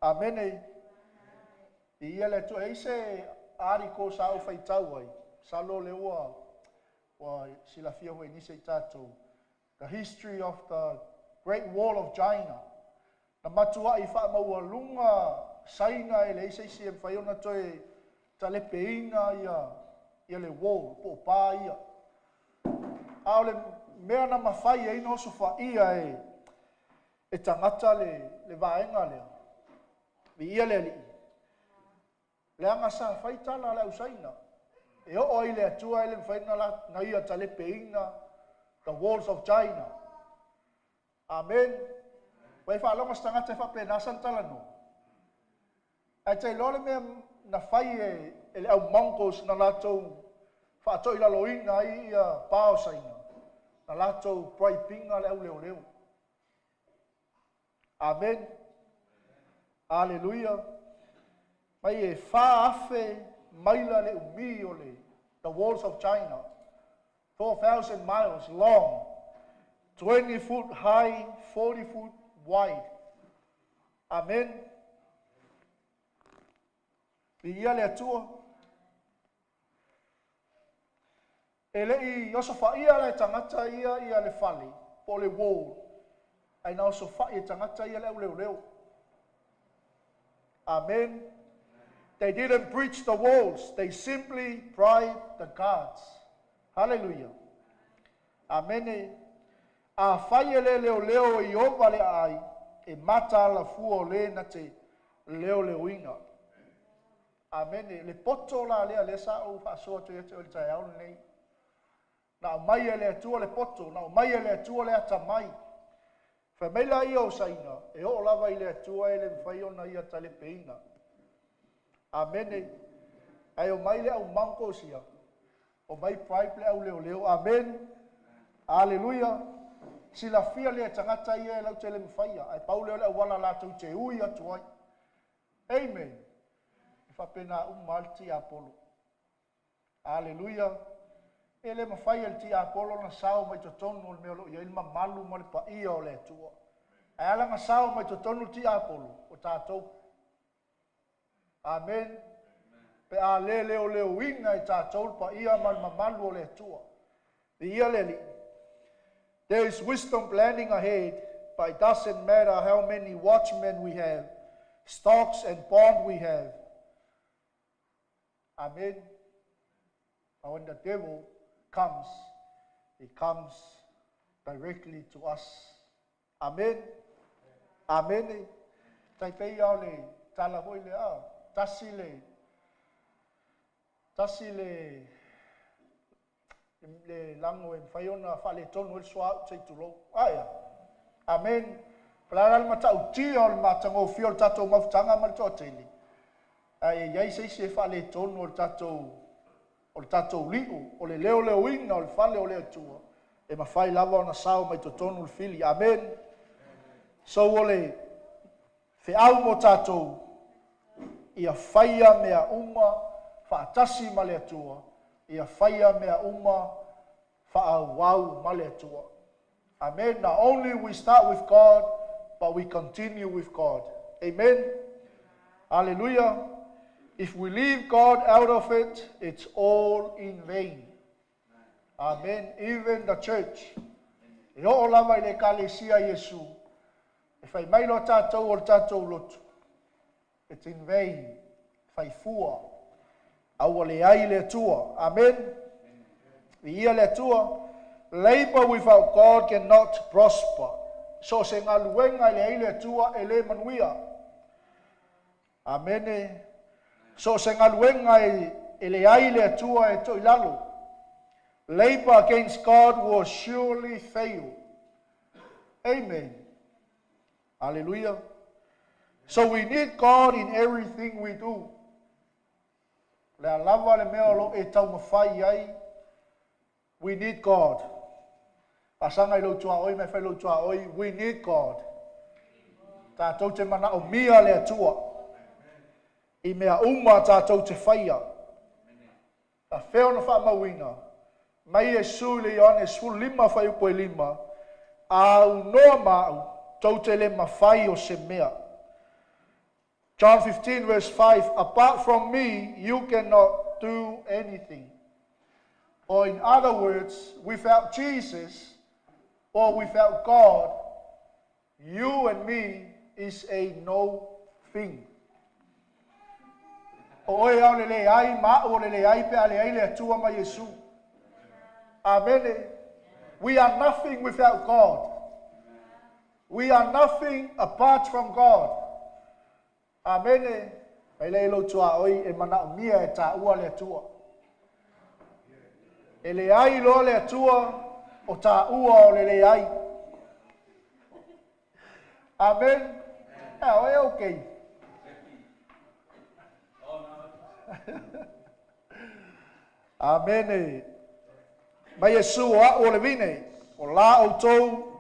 Amene. Ia le Atua e i se article sa ou faitau ai. Salo le ua silafia foi nisi i tatou. The history of the Great Wall of China. Na matuai faamaualuga Saina e leai se isi e mafai ona toe talepeina ia le wall, po o pa ia. A o le mea na mafai ai na osofaia e tagata le vaega lea. Viia le Alii. Leaga sa fai tala a le au Saina. E oo ai le Atua e le mafai na ia talepeina the walls of China. Amen. Ua e faalogo se tagata e faapena sana talanoa. Ae tailoa le mea na fai e le au Mongols na latou faatoilaloina ai ia pa o Saina. Na latou bribinga le au leoleo. Amen. Aleluia. Mai e 4,000 maila le umi o le the walls of China. 4,000 miles long, 20 foot high, 40 foot wide. Amen. Viia le Atua. E lei osofaia le tagata ia le fale, po le wall. Ai na osofai e tagata ia le au leoleo. Amen. They didn't breach the walls. They simply bribed the guards. Hallelujah. Amen. Afai e le leoleo i ova le ai, e mata ala fua o le na te leoleoina. Amen. Le poto la lea le sa o faasoa atu ia te o le taeao lenei. Na aumai e le Atua le poto, na aumai e le Atua le atamai. Fai mai la ia o Saina, e oo lava i le Atua e le mafai ona ia talepeina. Amene. Ai o mai le au Mongols ia. O mai bribe le au leoleo. Amen. Aleluia. Silafia le tagata ia e lau te le mafaia. Ai pau leo le auala latou te ui atu ai. Amen. E faapena uma le tiapolo. Aleluia. E le mafai e le tiapolo na sao mai totonu o le mea o lo o i ai le mamalu ma le paia o le Atua. Ae ala na sao mai totonu le tiapolo o tatou. Amen. Pe a le leoleoina e tatou le paia ma le mamalu o le Atua. Viia le Alii. There is wisdom planning ahead, but it doesn't matter how many watchmen we have, stocks and bond we have. Amen. But when the devil comes, he comes directly to us. Amen. Amen. Tai pei au le tala hoi le a, tasi le lago e mafai ona faaletonu ai le suauu sei tulou. Aia. Amen. Palala le matautia o le matagofie o le tatou mafutaga ma le toatele. Ae i ai se isi e faaletonu o le tatou liu, o le leoleoina o le fale o le Atua. E mafai lava ona sao mai totonu le fili. Amen. So o le feau mo tatou, ia faia mea uma faatasi ma le Atua, ia faia mea uma faaauau ma le Atua. Amen. Not only we start with God, but we continue with God. Amen. Hallelujah. If we leave God out of it, it's all in vain. Amen. Even the church. E oo lava i le ekalesia Iesu, e fai mai loa tatou o le tatou lotu. It's in vain, faifua, a ua leai le Atua. Amen. Viia le Atua. Labor without God cannot prosper. So o se galuega e leai le Atua e le manuia. Amene. So o se galuega e leai le Atua e toilalo. Labor against God will surely fail. Amen. Hallelujah. So we need God in everything we do. Le a lava le mea o lo e taumafai ai. We need God. Faasaga i lou tuaoi ma e fai lou tuaoi. We need God. Tatou te manaomia le Atua. I mea uma tatou te faia. Faafefea ona faamauina. Mai Iesu i le Ioane 15 fuaiupu e 5. A aunoa ma au, tou te le mafai o se mea. John 15 verse 5, apart from me, you cannot do anything. Or in other words, without Jesus or without God, you and me is a no thing. O oe au le leai, ma au o le leai pe a leai le Atua ma Iesu. Amene. We are nothing without God. We are nothing apart from God. Amene. Mai lea i lou tuaoi e manaomia e taua le Atua. E leai loa le Atua o taua o le leai. Amen. A oe okay. Amene. Mai Iesu o au o le vine, o la outou,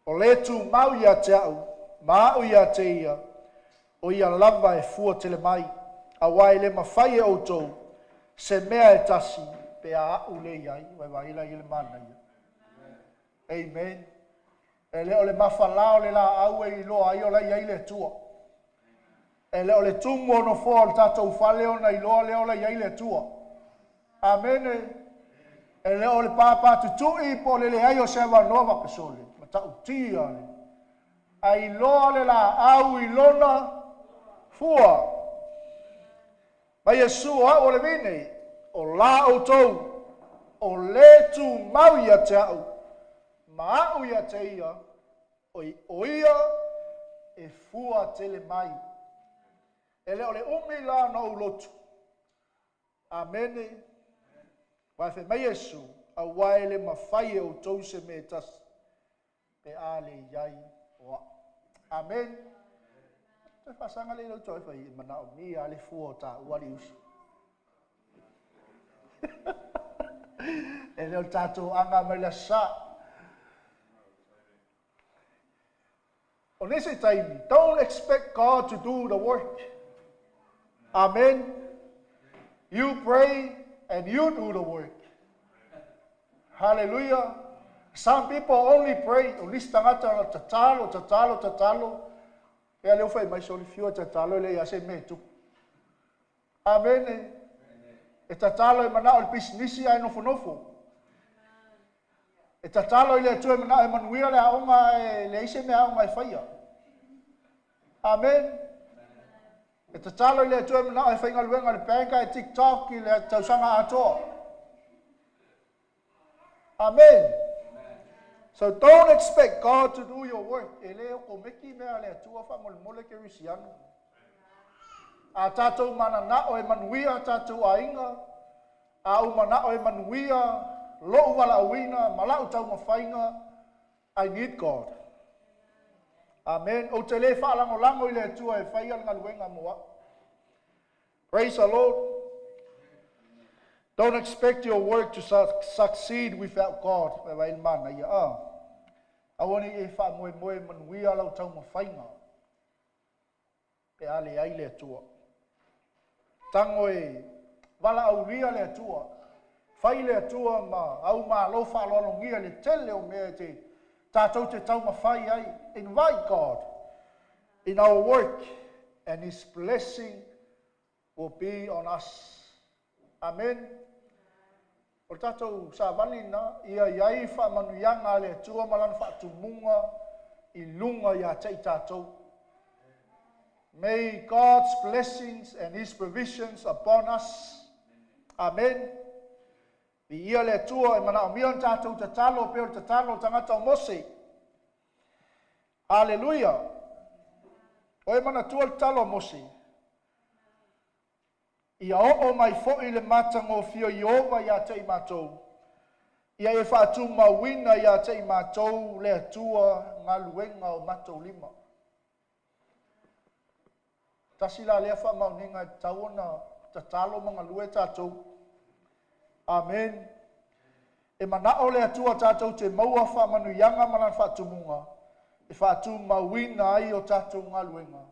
o le tumau ia te au, ma au ia te ia, o ia lava e fua tele mai, auā e le mafai e outou se mea e tasi pe a a'u le i ai. Vaevae la ia le manaia. Amen. E le o le mafalā o le laau e iloa ai o la e i ai le Atua. E le o le tumu o nofoa o le tatou fale ona iloa lea o la e i ai le Atua. Amene. E le o le pāpātutui po o le leai o se avanoa faapesole, matautia le a iloa le laau i lona fua. Mai Iesu o au o le vine, o la outou, o le tumau ia te au, ma au ia te ia, o ia e fua tele mai. E le o le umi la ona ou lotu. Amene. Uae fai mai Iesu, auā e le mafai e outou se mea e tasi, pe a le i ai o au. Amen. Toe faasaga lea i lau toe fai, e manaomia le fua o taua le uso. E le o le tatou aga mai le aso Sa. O nisi taimi, don't expect God to do the work. Amen. You pray and you do the work. Hallelujah. Some people only pray. O nisi tagata o tatalo, tatalo, tatalo. Ea lea ua fai mai soli fiu e tatalo e leai lava se mea e tupu. Amene. E tatalo e manao i le pisinisi ae nofonofo. E tatalo i le Atua e manao e manuia le aoga ae leai se mea aoga e faia. Amen. E tatalo i le Atua e manao e faigaluega i le bank ae TikTok i le tausaga atoa. Amen. So don't expect God to do your work. E le okomeki mea a le Atua faamolemole kerisiano. A tatou mananao e manuia tatou aiga, a ou manao e manuia lou valaauina ma lau taumafaiga, I need God. Amen. Ou te le faalagolago i le Atua e faia le galuega mo au. Praise the Lord. Don't expect your work to succeed without God. Vaevae le manaia. Ah. Aua ne i e faamoemoe manuia lau taumafaiga pe a leai le Atua. Tago e valaaulia le Atua. Fai le Atua ma au malo faaaloalogia i le tele o mea e te tatou te taumafai ai. Invite God in our work and His blessing will be on us. Amen. O le tatou savali lena, ia i ai faamanuiaga a le Atua ma Lana faatumuga i luga ia te i tatou. May God's blessings and His provisions upon us. Amen. Viia le Atua e manaomia ona tatou tatalo pei o le tatalo o le tagata o Mose. Aleluia. O e manatua le tatalo a Mose. Ia oo mai foi le matagofie o Ieova ia te i matou. Ia e faatumauina ia te i matou le Atua galuega o matou lima. Tasi la lea faamaoniga e tatau ona tatalo ma galue tatou. Amen. E manao le Atua tatou te maua faamanuiaga ma lana faatumuga e faatumauina ai o tatou galuega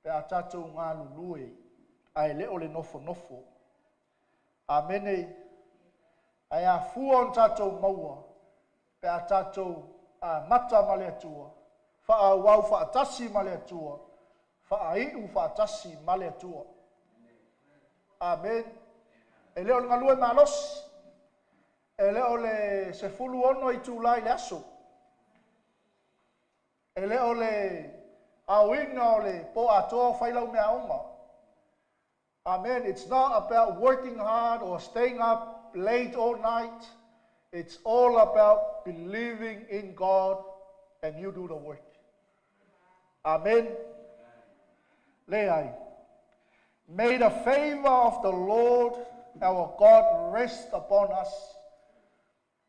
pe a tatou galulue ae le o le nofonofo. Amene. Ae afua ona tatou maua pe a tatou amata ma le Atua, faaauau faatasi ma le Atua, faaiu faatasi ma le Atua. Amen. E le o le galue malosi, e le o le 16 itulā i le aso, e le o le aoina o le po atoa o fai lau meaoga. Amen. It's not about working hard or staying up late all night. It's all about believing in God and you do the work. Amen. Leai. May the favor of the Lord our God rest upon us.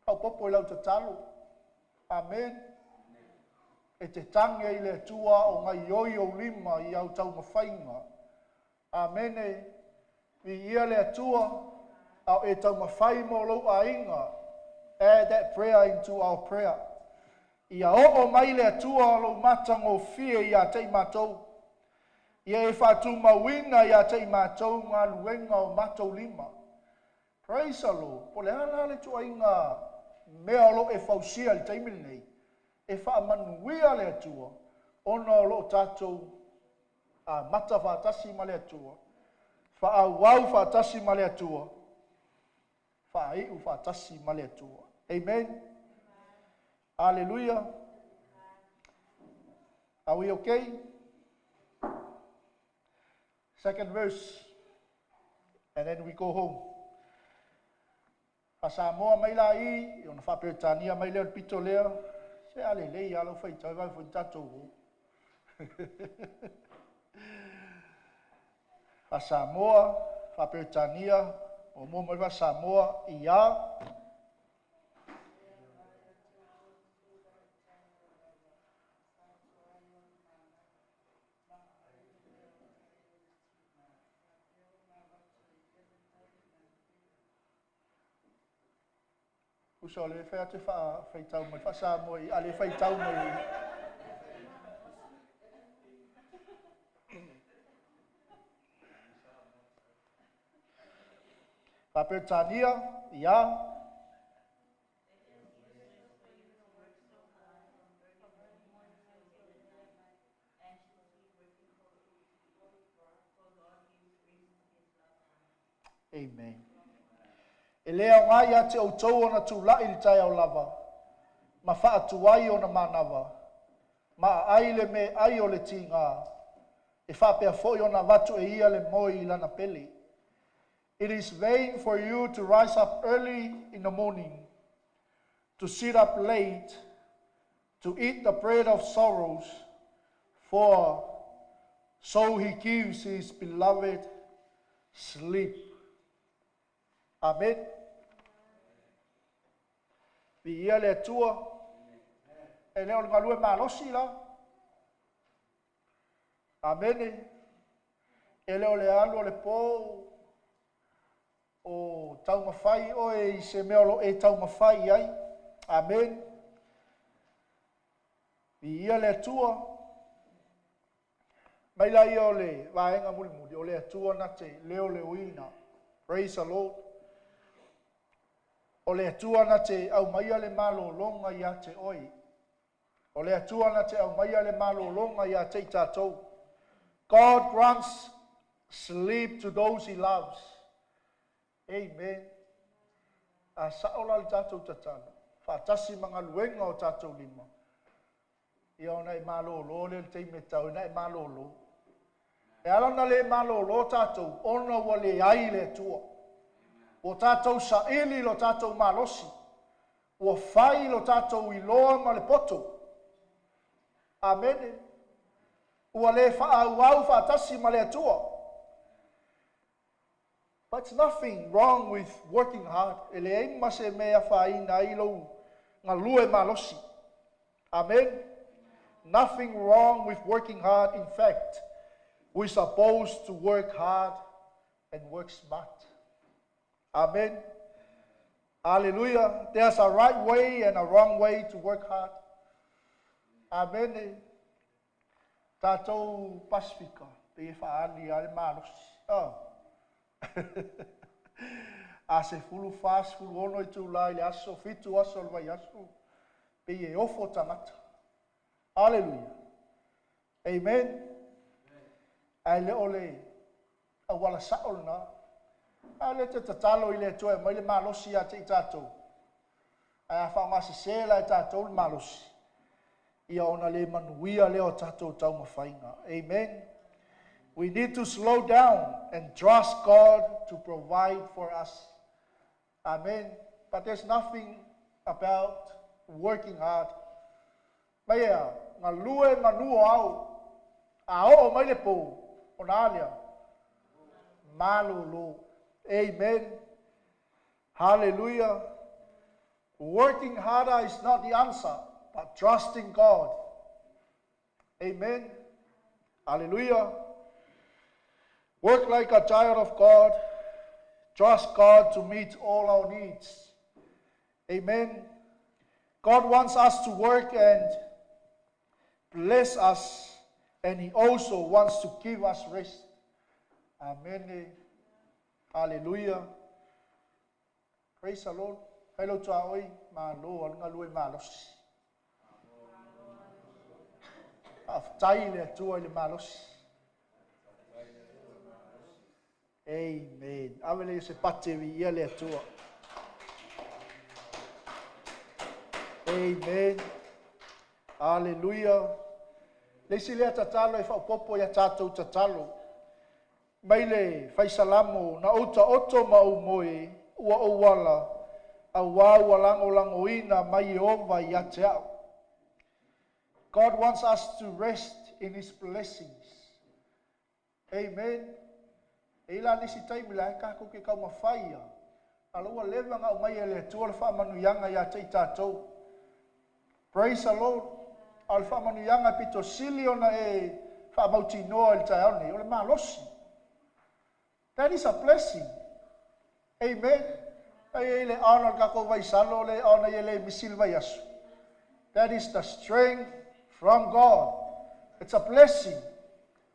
Faaopoopo i lau tatalo. Amen. E te tagi ai i le Atua o gaoioi ou lima i au taumafaiga. Amene. Viia le Atua a o e taumafai mo lou aiga. Add that prayer into our prayer. Ia oo mai le Atua lou matagofie ia te i matou. Ia e faatumauina ia te i matou galuega o matou lima. Praise the Lord. Po o le a la le ituaiga mea o lo o e fausia i le taimi lenei, e faamanuia le Atua ona o lo o tatou amata faatasi ma le Atua, faaauau faatasi ma le Atua, faaiu faatasi ma le Atua. Amen. Hallelujah. Are we okay? Second verse, and then we go home. Faa-Samoa mai la i, ona faa-Peretania mai lea o le pito lea, se a lelei lava lau faitau e vave foi ona tatou o. Faa-Samoa, faa-Peretania, muamua mai faa-Samoa, ia. Uso o lea e fai atu e faitau mai faa-Samoa i, a o lea e faitau mai i. Faa-Peretania, ia. Amen. E le aoga ia te outou ona tulai i le taeao lava, ma faatuai ona manava, ma aai le meaai o le tiga, e faapea foi ona avatu e ia le moe i lana pele. It is vain for you to rise up early in the morning, to sit up late, to eat the bread of sorrows, for so he gives his beloved sleep. Amen. Viia le Atua. E le o le galue malosi la. Amene. E le o le alu o le po o taumafai oe i se mea o lo o e taumafai i ai. Amen. Viia le Atua. Mai laia o le vaega mulimuli, o le Atua na te leoleoina. Praise the Lord. O le Atua na te aumaia le malologa ia te oe. O le Atua na te aumaia le malologa ia te i tatou. God grants sleep to those he loves. Amen. A sa'o la le tatou tatalo faatasi ma galuega o tatou lima, ia ona e malōlō lea i le taimi e tatau ai ona e malōlō. E ala ona lē malōlō tatou ona ua leai le Atua. Ua tatou saili lo tatou malosi, ua fai lo tatou iloa ma le poto. Amene. Ua lē faaauau faatasi ma le Atua. But it's nothing wrong with working hard. E leai ma se mea afaina ai lou galue malosi. Amen. Nothing wrong with working hard. In fact, we're supposed to work hard and work smart. Amen. Hallelujah. There's a right way and a wrong way to work hard. Amen. Tatou Pasifika, pe e faaali lava le malosi. Oh. A 14, 16 itulā i le aso, 7 aso o le vaiaso, pei e ofo tagata. Hallelujah. Amen. Ae le o le auala sa'o lenā. A lea te tatalo i le Atua e aumai le malosi ia te i tatou. Ae a faaaogasesē la e tatou le malosi, ia ona le manuia lea o tatou taumafaiga. Amen. We need to slow down and trust God to provide for us. Amen. But there's nothing about working hard. Mai ea, galue manu o ao, a oo mai le pō, ona a lea? Malōlō. Amen. Hallelujah. Working harder is not the answer, but trusting God. Amen. Hallelujah. Work like a child of God. Trust God to meet all our needs. Amen. God wants us to work and bless us, and He also wants to give us rest. Amen. Hallelujah. Praise the Lord. Fai lau tuaoi, malo, o le galue malosi. Faafetai i le Atua i le malosi. Amen. Ave lea o se pati e viia le Atua. Amen. Hallelujah. Le isi lea tatalo e faaopoopo ia tatou tatalo. Mai le Faisalamo, na ou taoto ma ou moe, ua ou ala, auā ua lagolagoina mai Ieova ia te a'u. God wants us to rest in His blessings. Amen. E i la nisi taimi la e tatou ke taumafai ia, a la ua leva ona aumai e le Atua le faamanuiaga ia te i tatou. Praise the Lord. A o le faamanuiaga e pito sili ona e faamautinoa i le taeao nei, o le malosi. That is a blessing. Amen. Ai e le ona o le tatou vaisalo, le ona i e le misi le vaiaso. That is the strength from God. It's a blessing.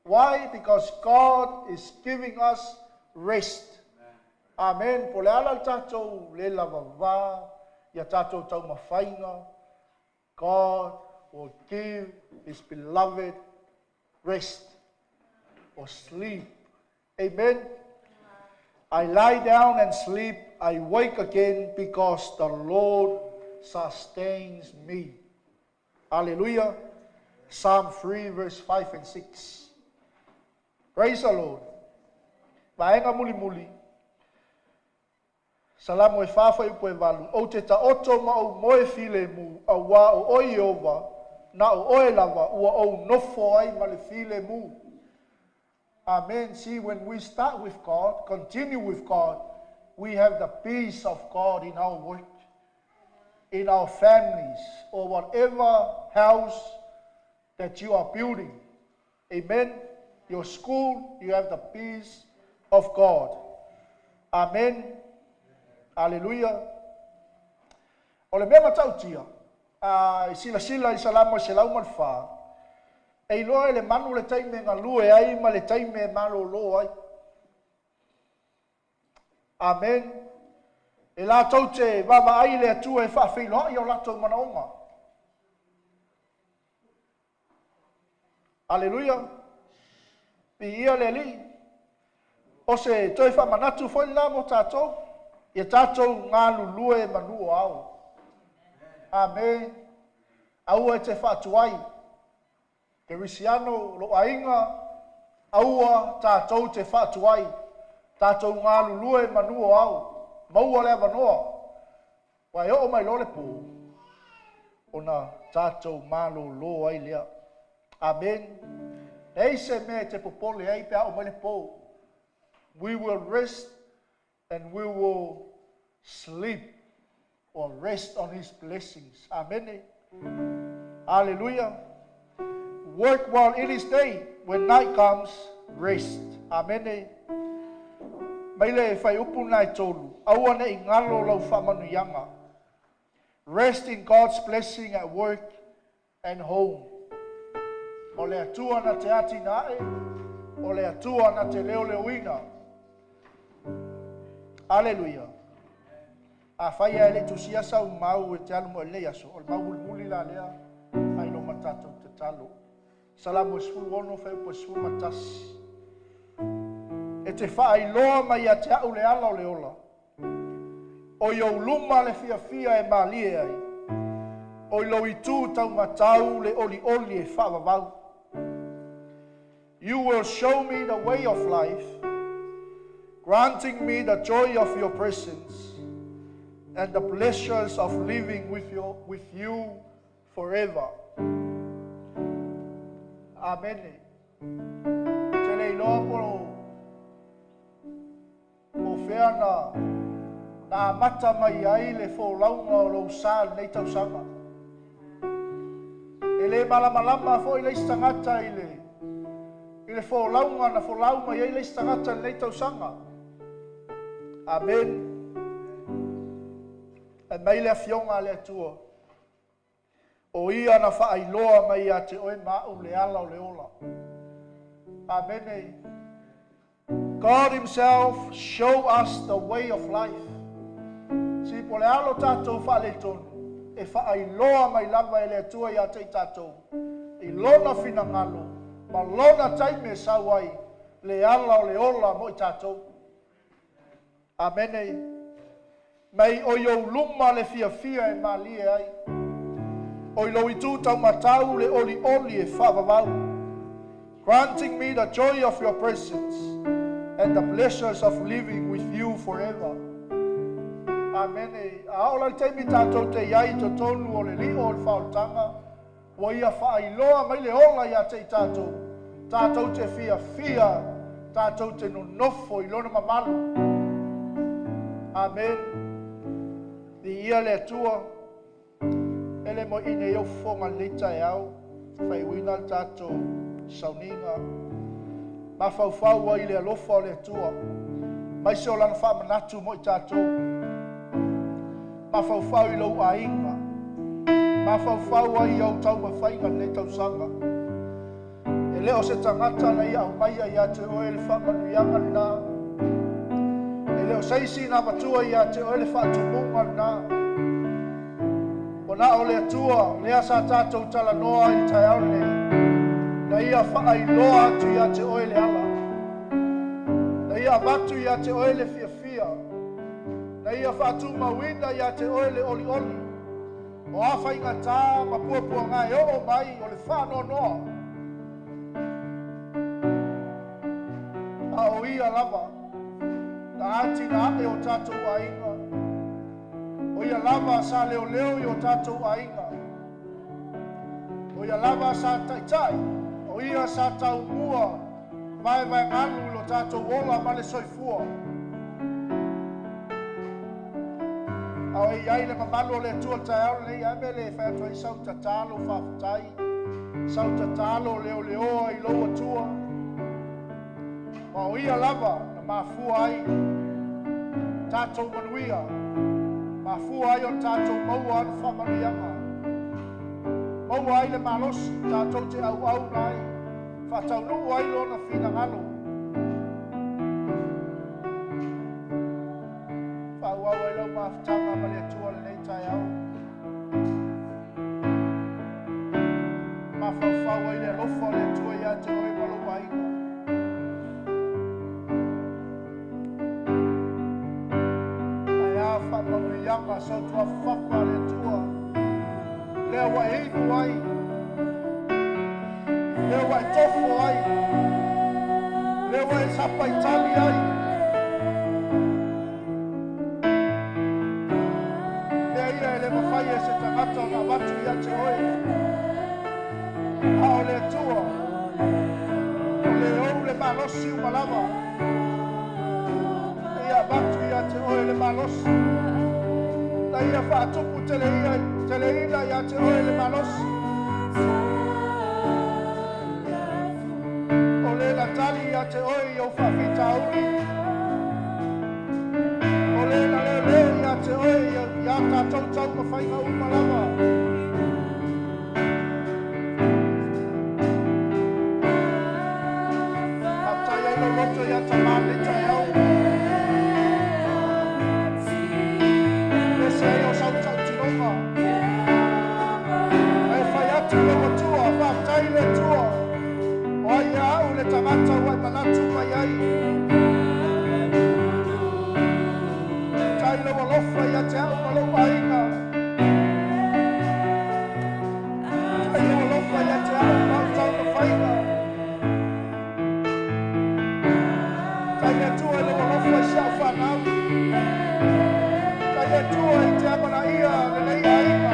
Why? Because God is giving us rest. Amen. Po le ala le tatou le lavavā ia tatou taumafaiga, God will give His beloved rest or sleep. Amen. I lie down and sleep, I wake again because the Lord sustains me. Hallelujah. Psalm 3, verse 5 and 6. Praise the Lord. Vaega mulimuli. Salamo e 4 fuaiupu e 8. Ou te taoto ma ou moe filemu, auā o oe Ieova, na o oe lava, ua ou nofo ai ma le filemu. Amen. See, when we start with God, continue with God, we have the peace of God in our work, in our families, or whatever house that you are building. Amen. Your school, you have the peace of God. Amen. Hallelujah. O le mea matautia, a i silasila i Salamo e 104, e iloa e le manu le taimi e galue ai ma le taimi e malōlō ai. Amen. E latou te vaavaai i le Atua e faafeiloai o latou manaoga. Aleluia. Viia le Alii. O se toe faamanatu foi lenā mo tatou. Ia tātou galulue manu o ao. Amen. Aua e te faatuai. Kerisiano lo aiga, aua tātou te faatuai. Tātou galulue manu o ao. Maua le avanoa. Wa e oo mai loa le pō. Ona tātou malōlō ai lea. Amen. Leai se mea e te popole ai pe a oo mai le pō. We will rest and we will sleep or rest on his blessings. Amen. Hallelujah. Work while it is day. When night comes, rest. Amen. Mai le fuaiupu lena e tolu. Aua ne i galo lau faamanuiaga. Rest in God's blessing at work and home. O le Atua na te atinae, o le Atua na te leoleoina. Aleluia. Afai ae le i tusia sau mau e te alu mo i lenei aso, o le mau mulimuli la lea, fai loa ma tatou tatalo. Salamo e 16, fuaiupu e 11. E te faailoa mai ia te a'u le ala o le ola. O i ou luma le fiafia e malie ai. O i lou itu taumatau le olioli e faavavau. You will show me the way of life, granting me the joy of your presence and the pleasures of living with, your, with you forever. Amene. Te le iloa po o fea na amata mai ai le folauga o lou sa i lenei tausaga. E le malamalama foi le isi tagata i le i le folauga na folau mai ai le isi tagata i lenei tausaga. Amen. Fai mai le Afioga a le Atua, o Ia na faailoa mai ia te oe ma a'u le ala o le ola. Amene. God himself show us the way of life. Si po o le a lo tatou faaletonu, e faailoa mai lava e le Atua ia te i tatou, i Lona finagalo ma Lona taimi e sau ai le ala o le ola mo i tatou. Amene. Mai o i ou luma le fiafia e malie ai. O i lou itu taumatau le olioli e faavavau. Granting me the joy of your presence and the pleasures of living with you forever. Amene. A oo la i le taimi tatou te i ai i totonu o le lio o le faaolataga, ua ia faailoa mai le ola ia te i tatou, tatou te fiafia, tatou te nonofo i Lona mamalu. Amen. Viia le Atua. E le moe i nei au fofoga i lenei taeao, faaiuina le tatou sauniga. Mafaufau ai i le alofa o le Atua, mai se o Lana faamanatu mo i tatou. Mafaufau i lou aiga. Mafaufau ai i au taumafaiga i lenei tausaga. E le o se tagata na ia aumaia ia te oe le faamanuiaga lena. E le o se isi na avatua ia te oe le faatumuga lena. Ua na o le Atua lea sa tatou talanoa ai i le taeao lenei, na ia faailoa atu ia te oe le ala, na ia avatu ia te oe le fiafia, na ia faatumauina ia te oe le olioli. O a faigata ma puapuaga e oo mai o le faanoanoa, a o ia lava na atinae o tatou aiga, o ia lava sa leoleo i o tatou aiga, o ia lava sa taitai, o ia sa taumua vaevaegalu i lo tatou ola ma le soifua. A o e i ai le mamalu o le Atua i le taeao lenei, a mea le fai atu ai sau tatalo faafetai, sau tatalo leoleoa i lou Atua. Ma o ia lava na mafua ai tatou manuia, mafua ai o tatou maua ana faamanuiaga, maua ai le malosi tatou te auauna ai, faataunuu ai lona finagalo. Faaauau ai lau mafutaga ma le Atua i lenei taeao. Mafaufau ai le alofa o le Atua ia te oe ma lou aiga. Faasautuafafa le Atua. Lea ua e inu ai, lea ua e tofo ai, lea ua e sapaitali ai. Lea ia e le mafai e se tagata ona avatu ia te oe. A o le Atua, o le ou le malosi uma lava. Ia avatu ia te oe le malosi. Na ia faatupu teleina ia te oe le malosi. O le latali ia te oe i ou faafitauli. O le na leoleo ia te oe ia tatou taumafaiga uma lava. Faafetai ai lou loto ia tamā lenei taeao. Pese ai o sau tautinoga. Ae fai atu lau Atua, faafetai le Atua. O ai ia au le tagata ua e manatu mai ai. Tai lau alofa ia te au ma lou aiga. Tai lau alofa ia te au ma au taumafaiga. Tai le Atua i lau alofa i si au fanau. Tai le Atua i te amanaia lenei aiga.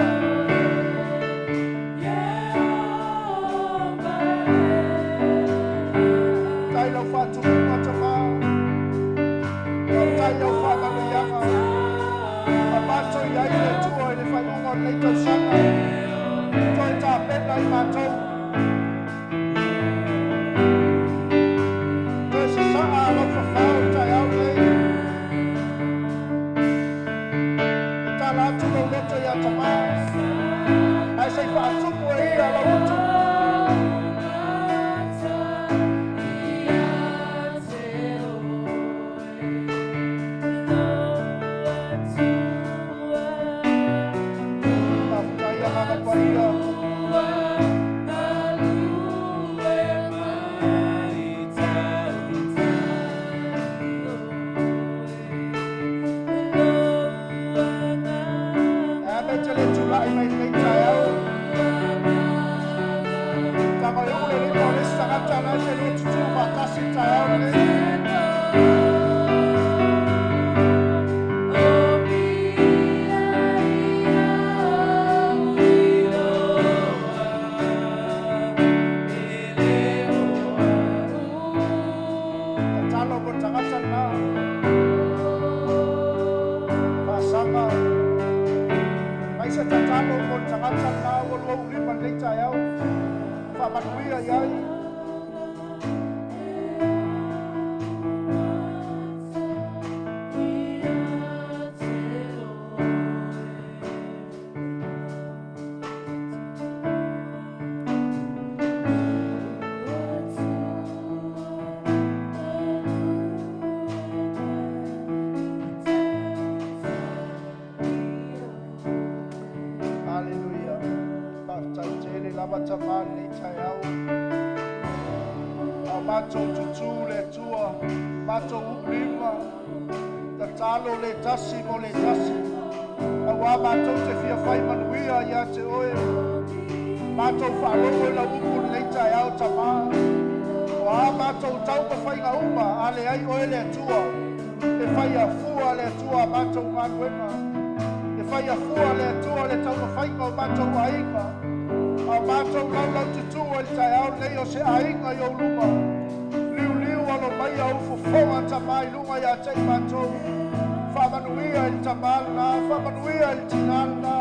Tai lau faatupuga tamā. Tai lau faamanuiaga. Mato i ai le Atua i le faaiuga o lenei tausaga. Toe tapena i matou. Toe sasaa lau fafao i taeao nei. E tala atu lau loto ia tamā. Ae sei faatupu e ia lau utu. Faafetai Agaga Paia. Ae me te le tulai mai lenei taeao. Tago e ule lima o le isi tagata na e se lua tutū faatasi i taeao lenei. Tatalo mo le tagata lena. Faasaga. Mai se tatalo mo le tagata lena ua lua ulima lenei taeao. Faamanuia i ai. Hallelujah. Faafetai tele lava tamā lenei taeao. A matou tutū le Atua, matou ulima, tatalo le tasi mo le tasi. Auā matou te fia fai manuia ia te oe. Matou faalogo i lau upu lenei taeao tamā. O a matou taumafaiga uma, a leai oe le Atua. E fai afua le Atua a matou galuega. E fai afua le Atua le taumafaiga o matou aiga. A matou laulau tutū ai le taeao lenei o se aiga i ou luma. Liuliu alo mai au fofoga tamā i luga ia te i matou. Faamanuia i le tamā lena, faamanuia i le tinā lena,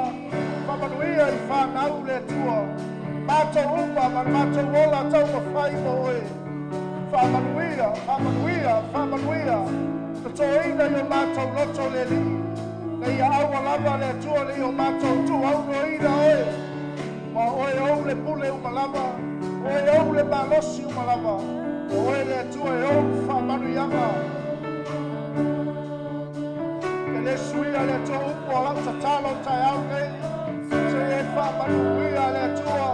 faamanuia i fanau le Atua. Matou uma ma le matou ola taumafai mo oe. Faamanuia, faamanuia, faamanuia. Totoina i o matou loto le Alii. Na ia aua lava le Atua le i o matou tuaunoina oe. Ma oe ou le pule uma lava, oe ou le malosi uma lava, o oe le Atua e ou faamanuiaga. E le suia le Atua upu o lau tatalo taeao nei. Se e faamanuia le Atua,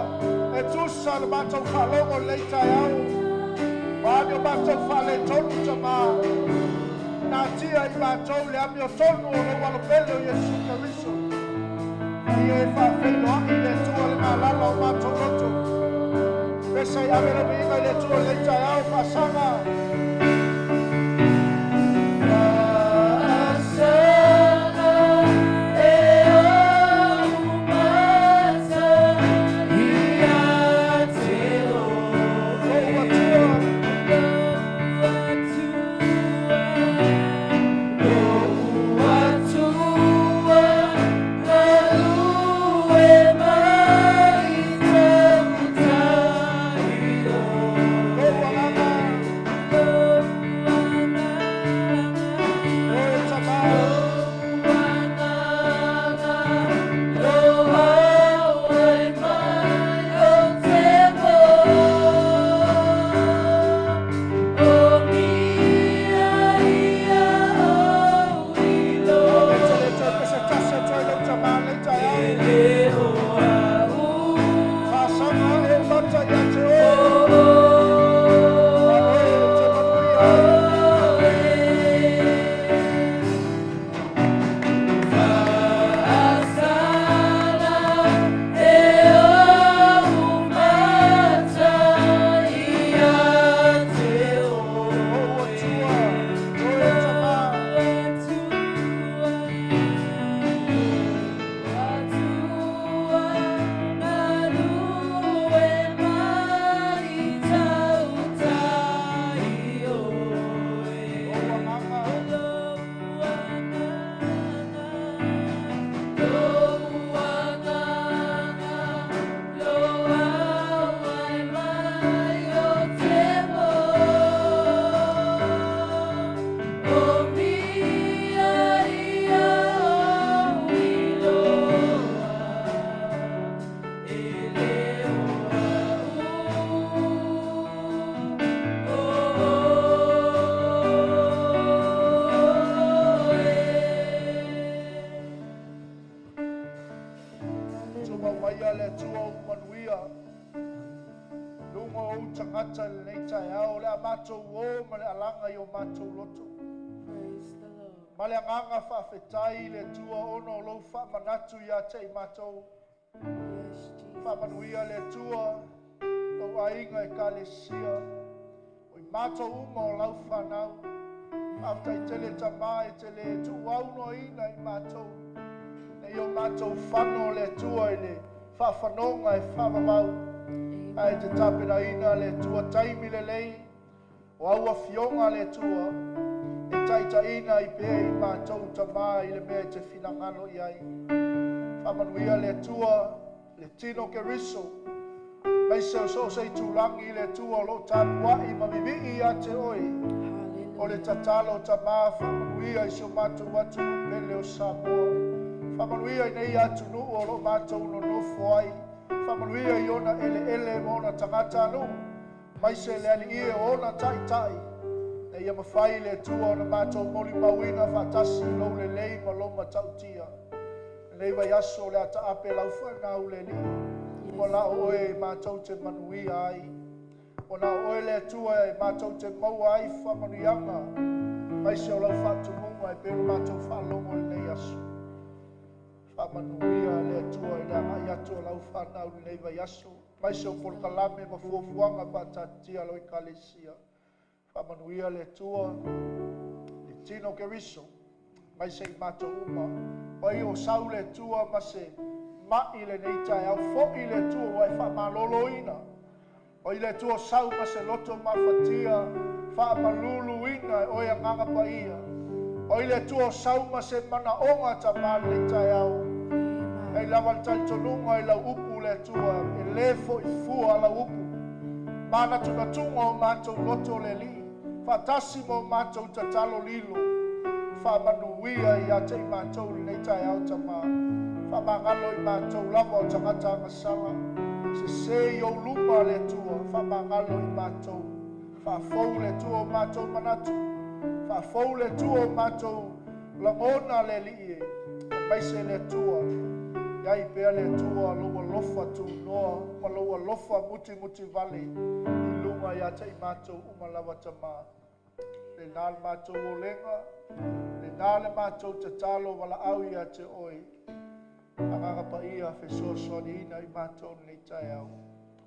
e tusa le matou faalogo lenei taeao. O a ni o matou faaletonu tamā. Faanatia i matou le amiotonu o lou alopele o Iesu Keriso. Ia e faafeiloai le Atua le malala o matou loto. Pese i ave le viiga i le Atua i lenei taeao faasaga. Lou Atua, lou agaga, o e tamā. Ave te le Atua, pese tasi atu ai lou tamā i lenei taeao. Faasaga e mata ia te oe. Malo e te manuia ai. Lou Atua, o e tamā. Lou agaga, Tumau maia le Atua o manuia. Luga o ou tagata i lenei taeao, o le a matou o ma le alaga i o matou loto. Praise the Lord. Ma le agaga faafetai i le Atua ona o lou faamanatu ia te i matou. Yes, Jesus. Faamanuia le Atua, tou aiga e kalesia. O i matou uma o lau fanau. Faafetai tele tamā e te le tuuaunoaina i matou. Nei o matou fano o le Atua i le faafanoga e faavavau. Ae te tapenaina le Atua taimi lelei. O au afioga le Atua. E taitaiina i pea i matou tamā i le mea e te finagalo i ai. Faamanuia le Atua, le tino Keriso. Mai se o so o se itulagi i le Atua o loo tapuai ma vivii ia te oe. O le tatalo tamā faamanuia i si o matou atunuu pele o Samoa. Faamanuia i nei atunuu o loo matou nonofo ai. Faamanuia i ona eleele ma ona tagata nuu. Mai se le alii e o ona taitai. Na ia mafai le Atua ona matou molimauina faatasi i lou lelei ma lou matautia. Lenei vaiaso o le a taape lau fanau le Alii. Ua na o oe e matou te manuia ai. Ua na o oe le Atua e matou te maua ai faamanuiaga. Mai se o lau faatumuga e pei ona matou faalogo i lenei aso. Faamanuia le Atua i le agai atu o lau fanau i lenei vaiaso. Mai se o polokalame ma fuafuaga faataatitia a lau ekalesia. Faamanuia le Atua, le tino Keriso, mai se i matou uma. Oi o sau le Atua ma se mai lenei taeao, fo'i le Atua ua e faamaloloina. Oi le Atua o sau ma se loto mafatia, faamaluluina e oe agaga paia. Oi le Atua o sau ma se manaoga tamā lenei taeao. Nei lava le talitonuga i lau upu le Atua, e lē fo'i fua lau upu. Manatunatuga o matou loto le Alii, faatasi ma o matou tatalo lilo. Faamanuia ia te i matou lenei taeao tamā. Faamagalo i matou lava o tagata agasala. Sese i ou luma le Atua, faamagalo i matou. Faafou le Atua o matou manatu. Faafou le Atua o matou lagona le Alii e. Aemaise le Atua. Iai pea le Atua lou alofa tunoa ma lou alofa mutimuti vale i luga ia te i matou uma lava tamā. Lena le matou olega, lena le matou tatalo valaau ia te oe. Agaga Paia fesoasoaniina i matou lenei taeao.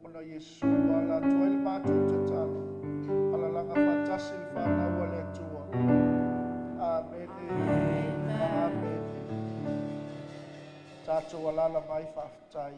Ona Iesu ala atu ai le matou tatalo. Alalaga faatasi le fanau a le Atua. Amene. Amene. Tatou alala mai faafetai.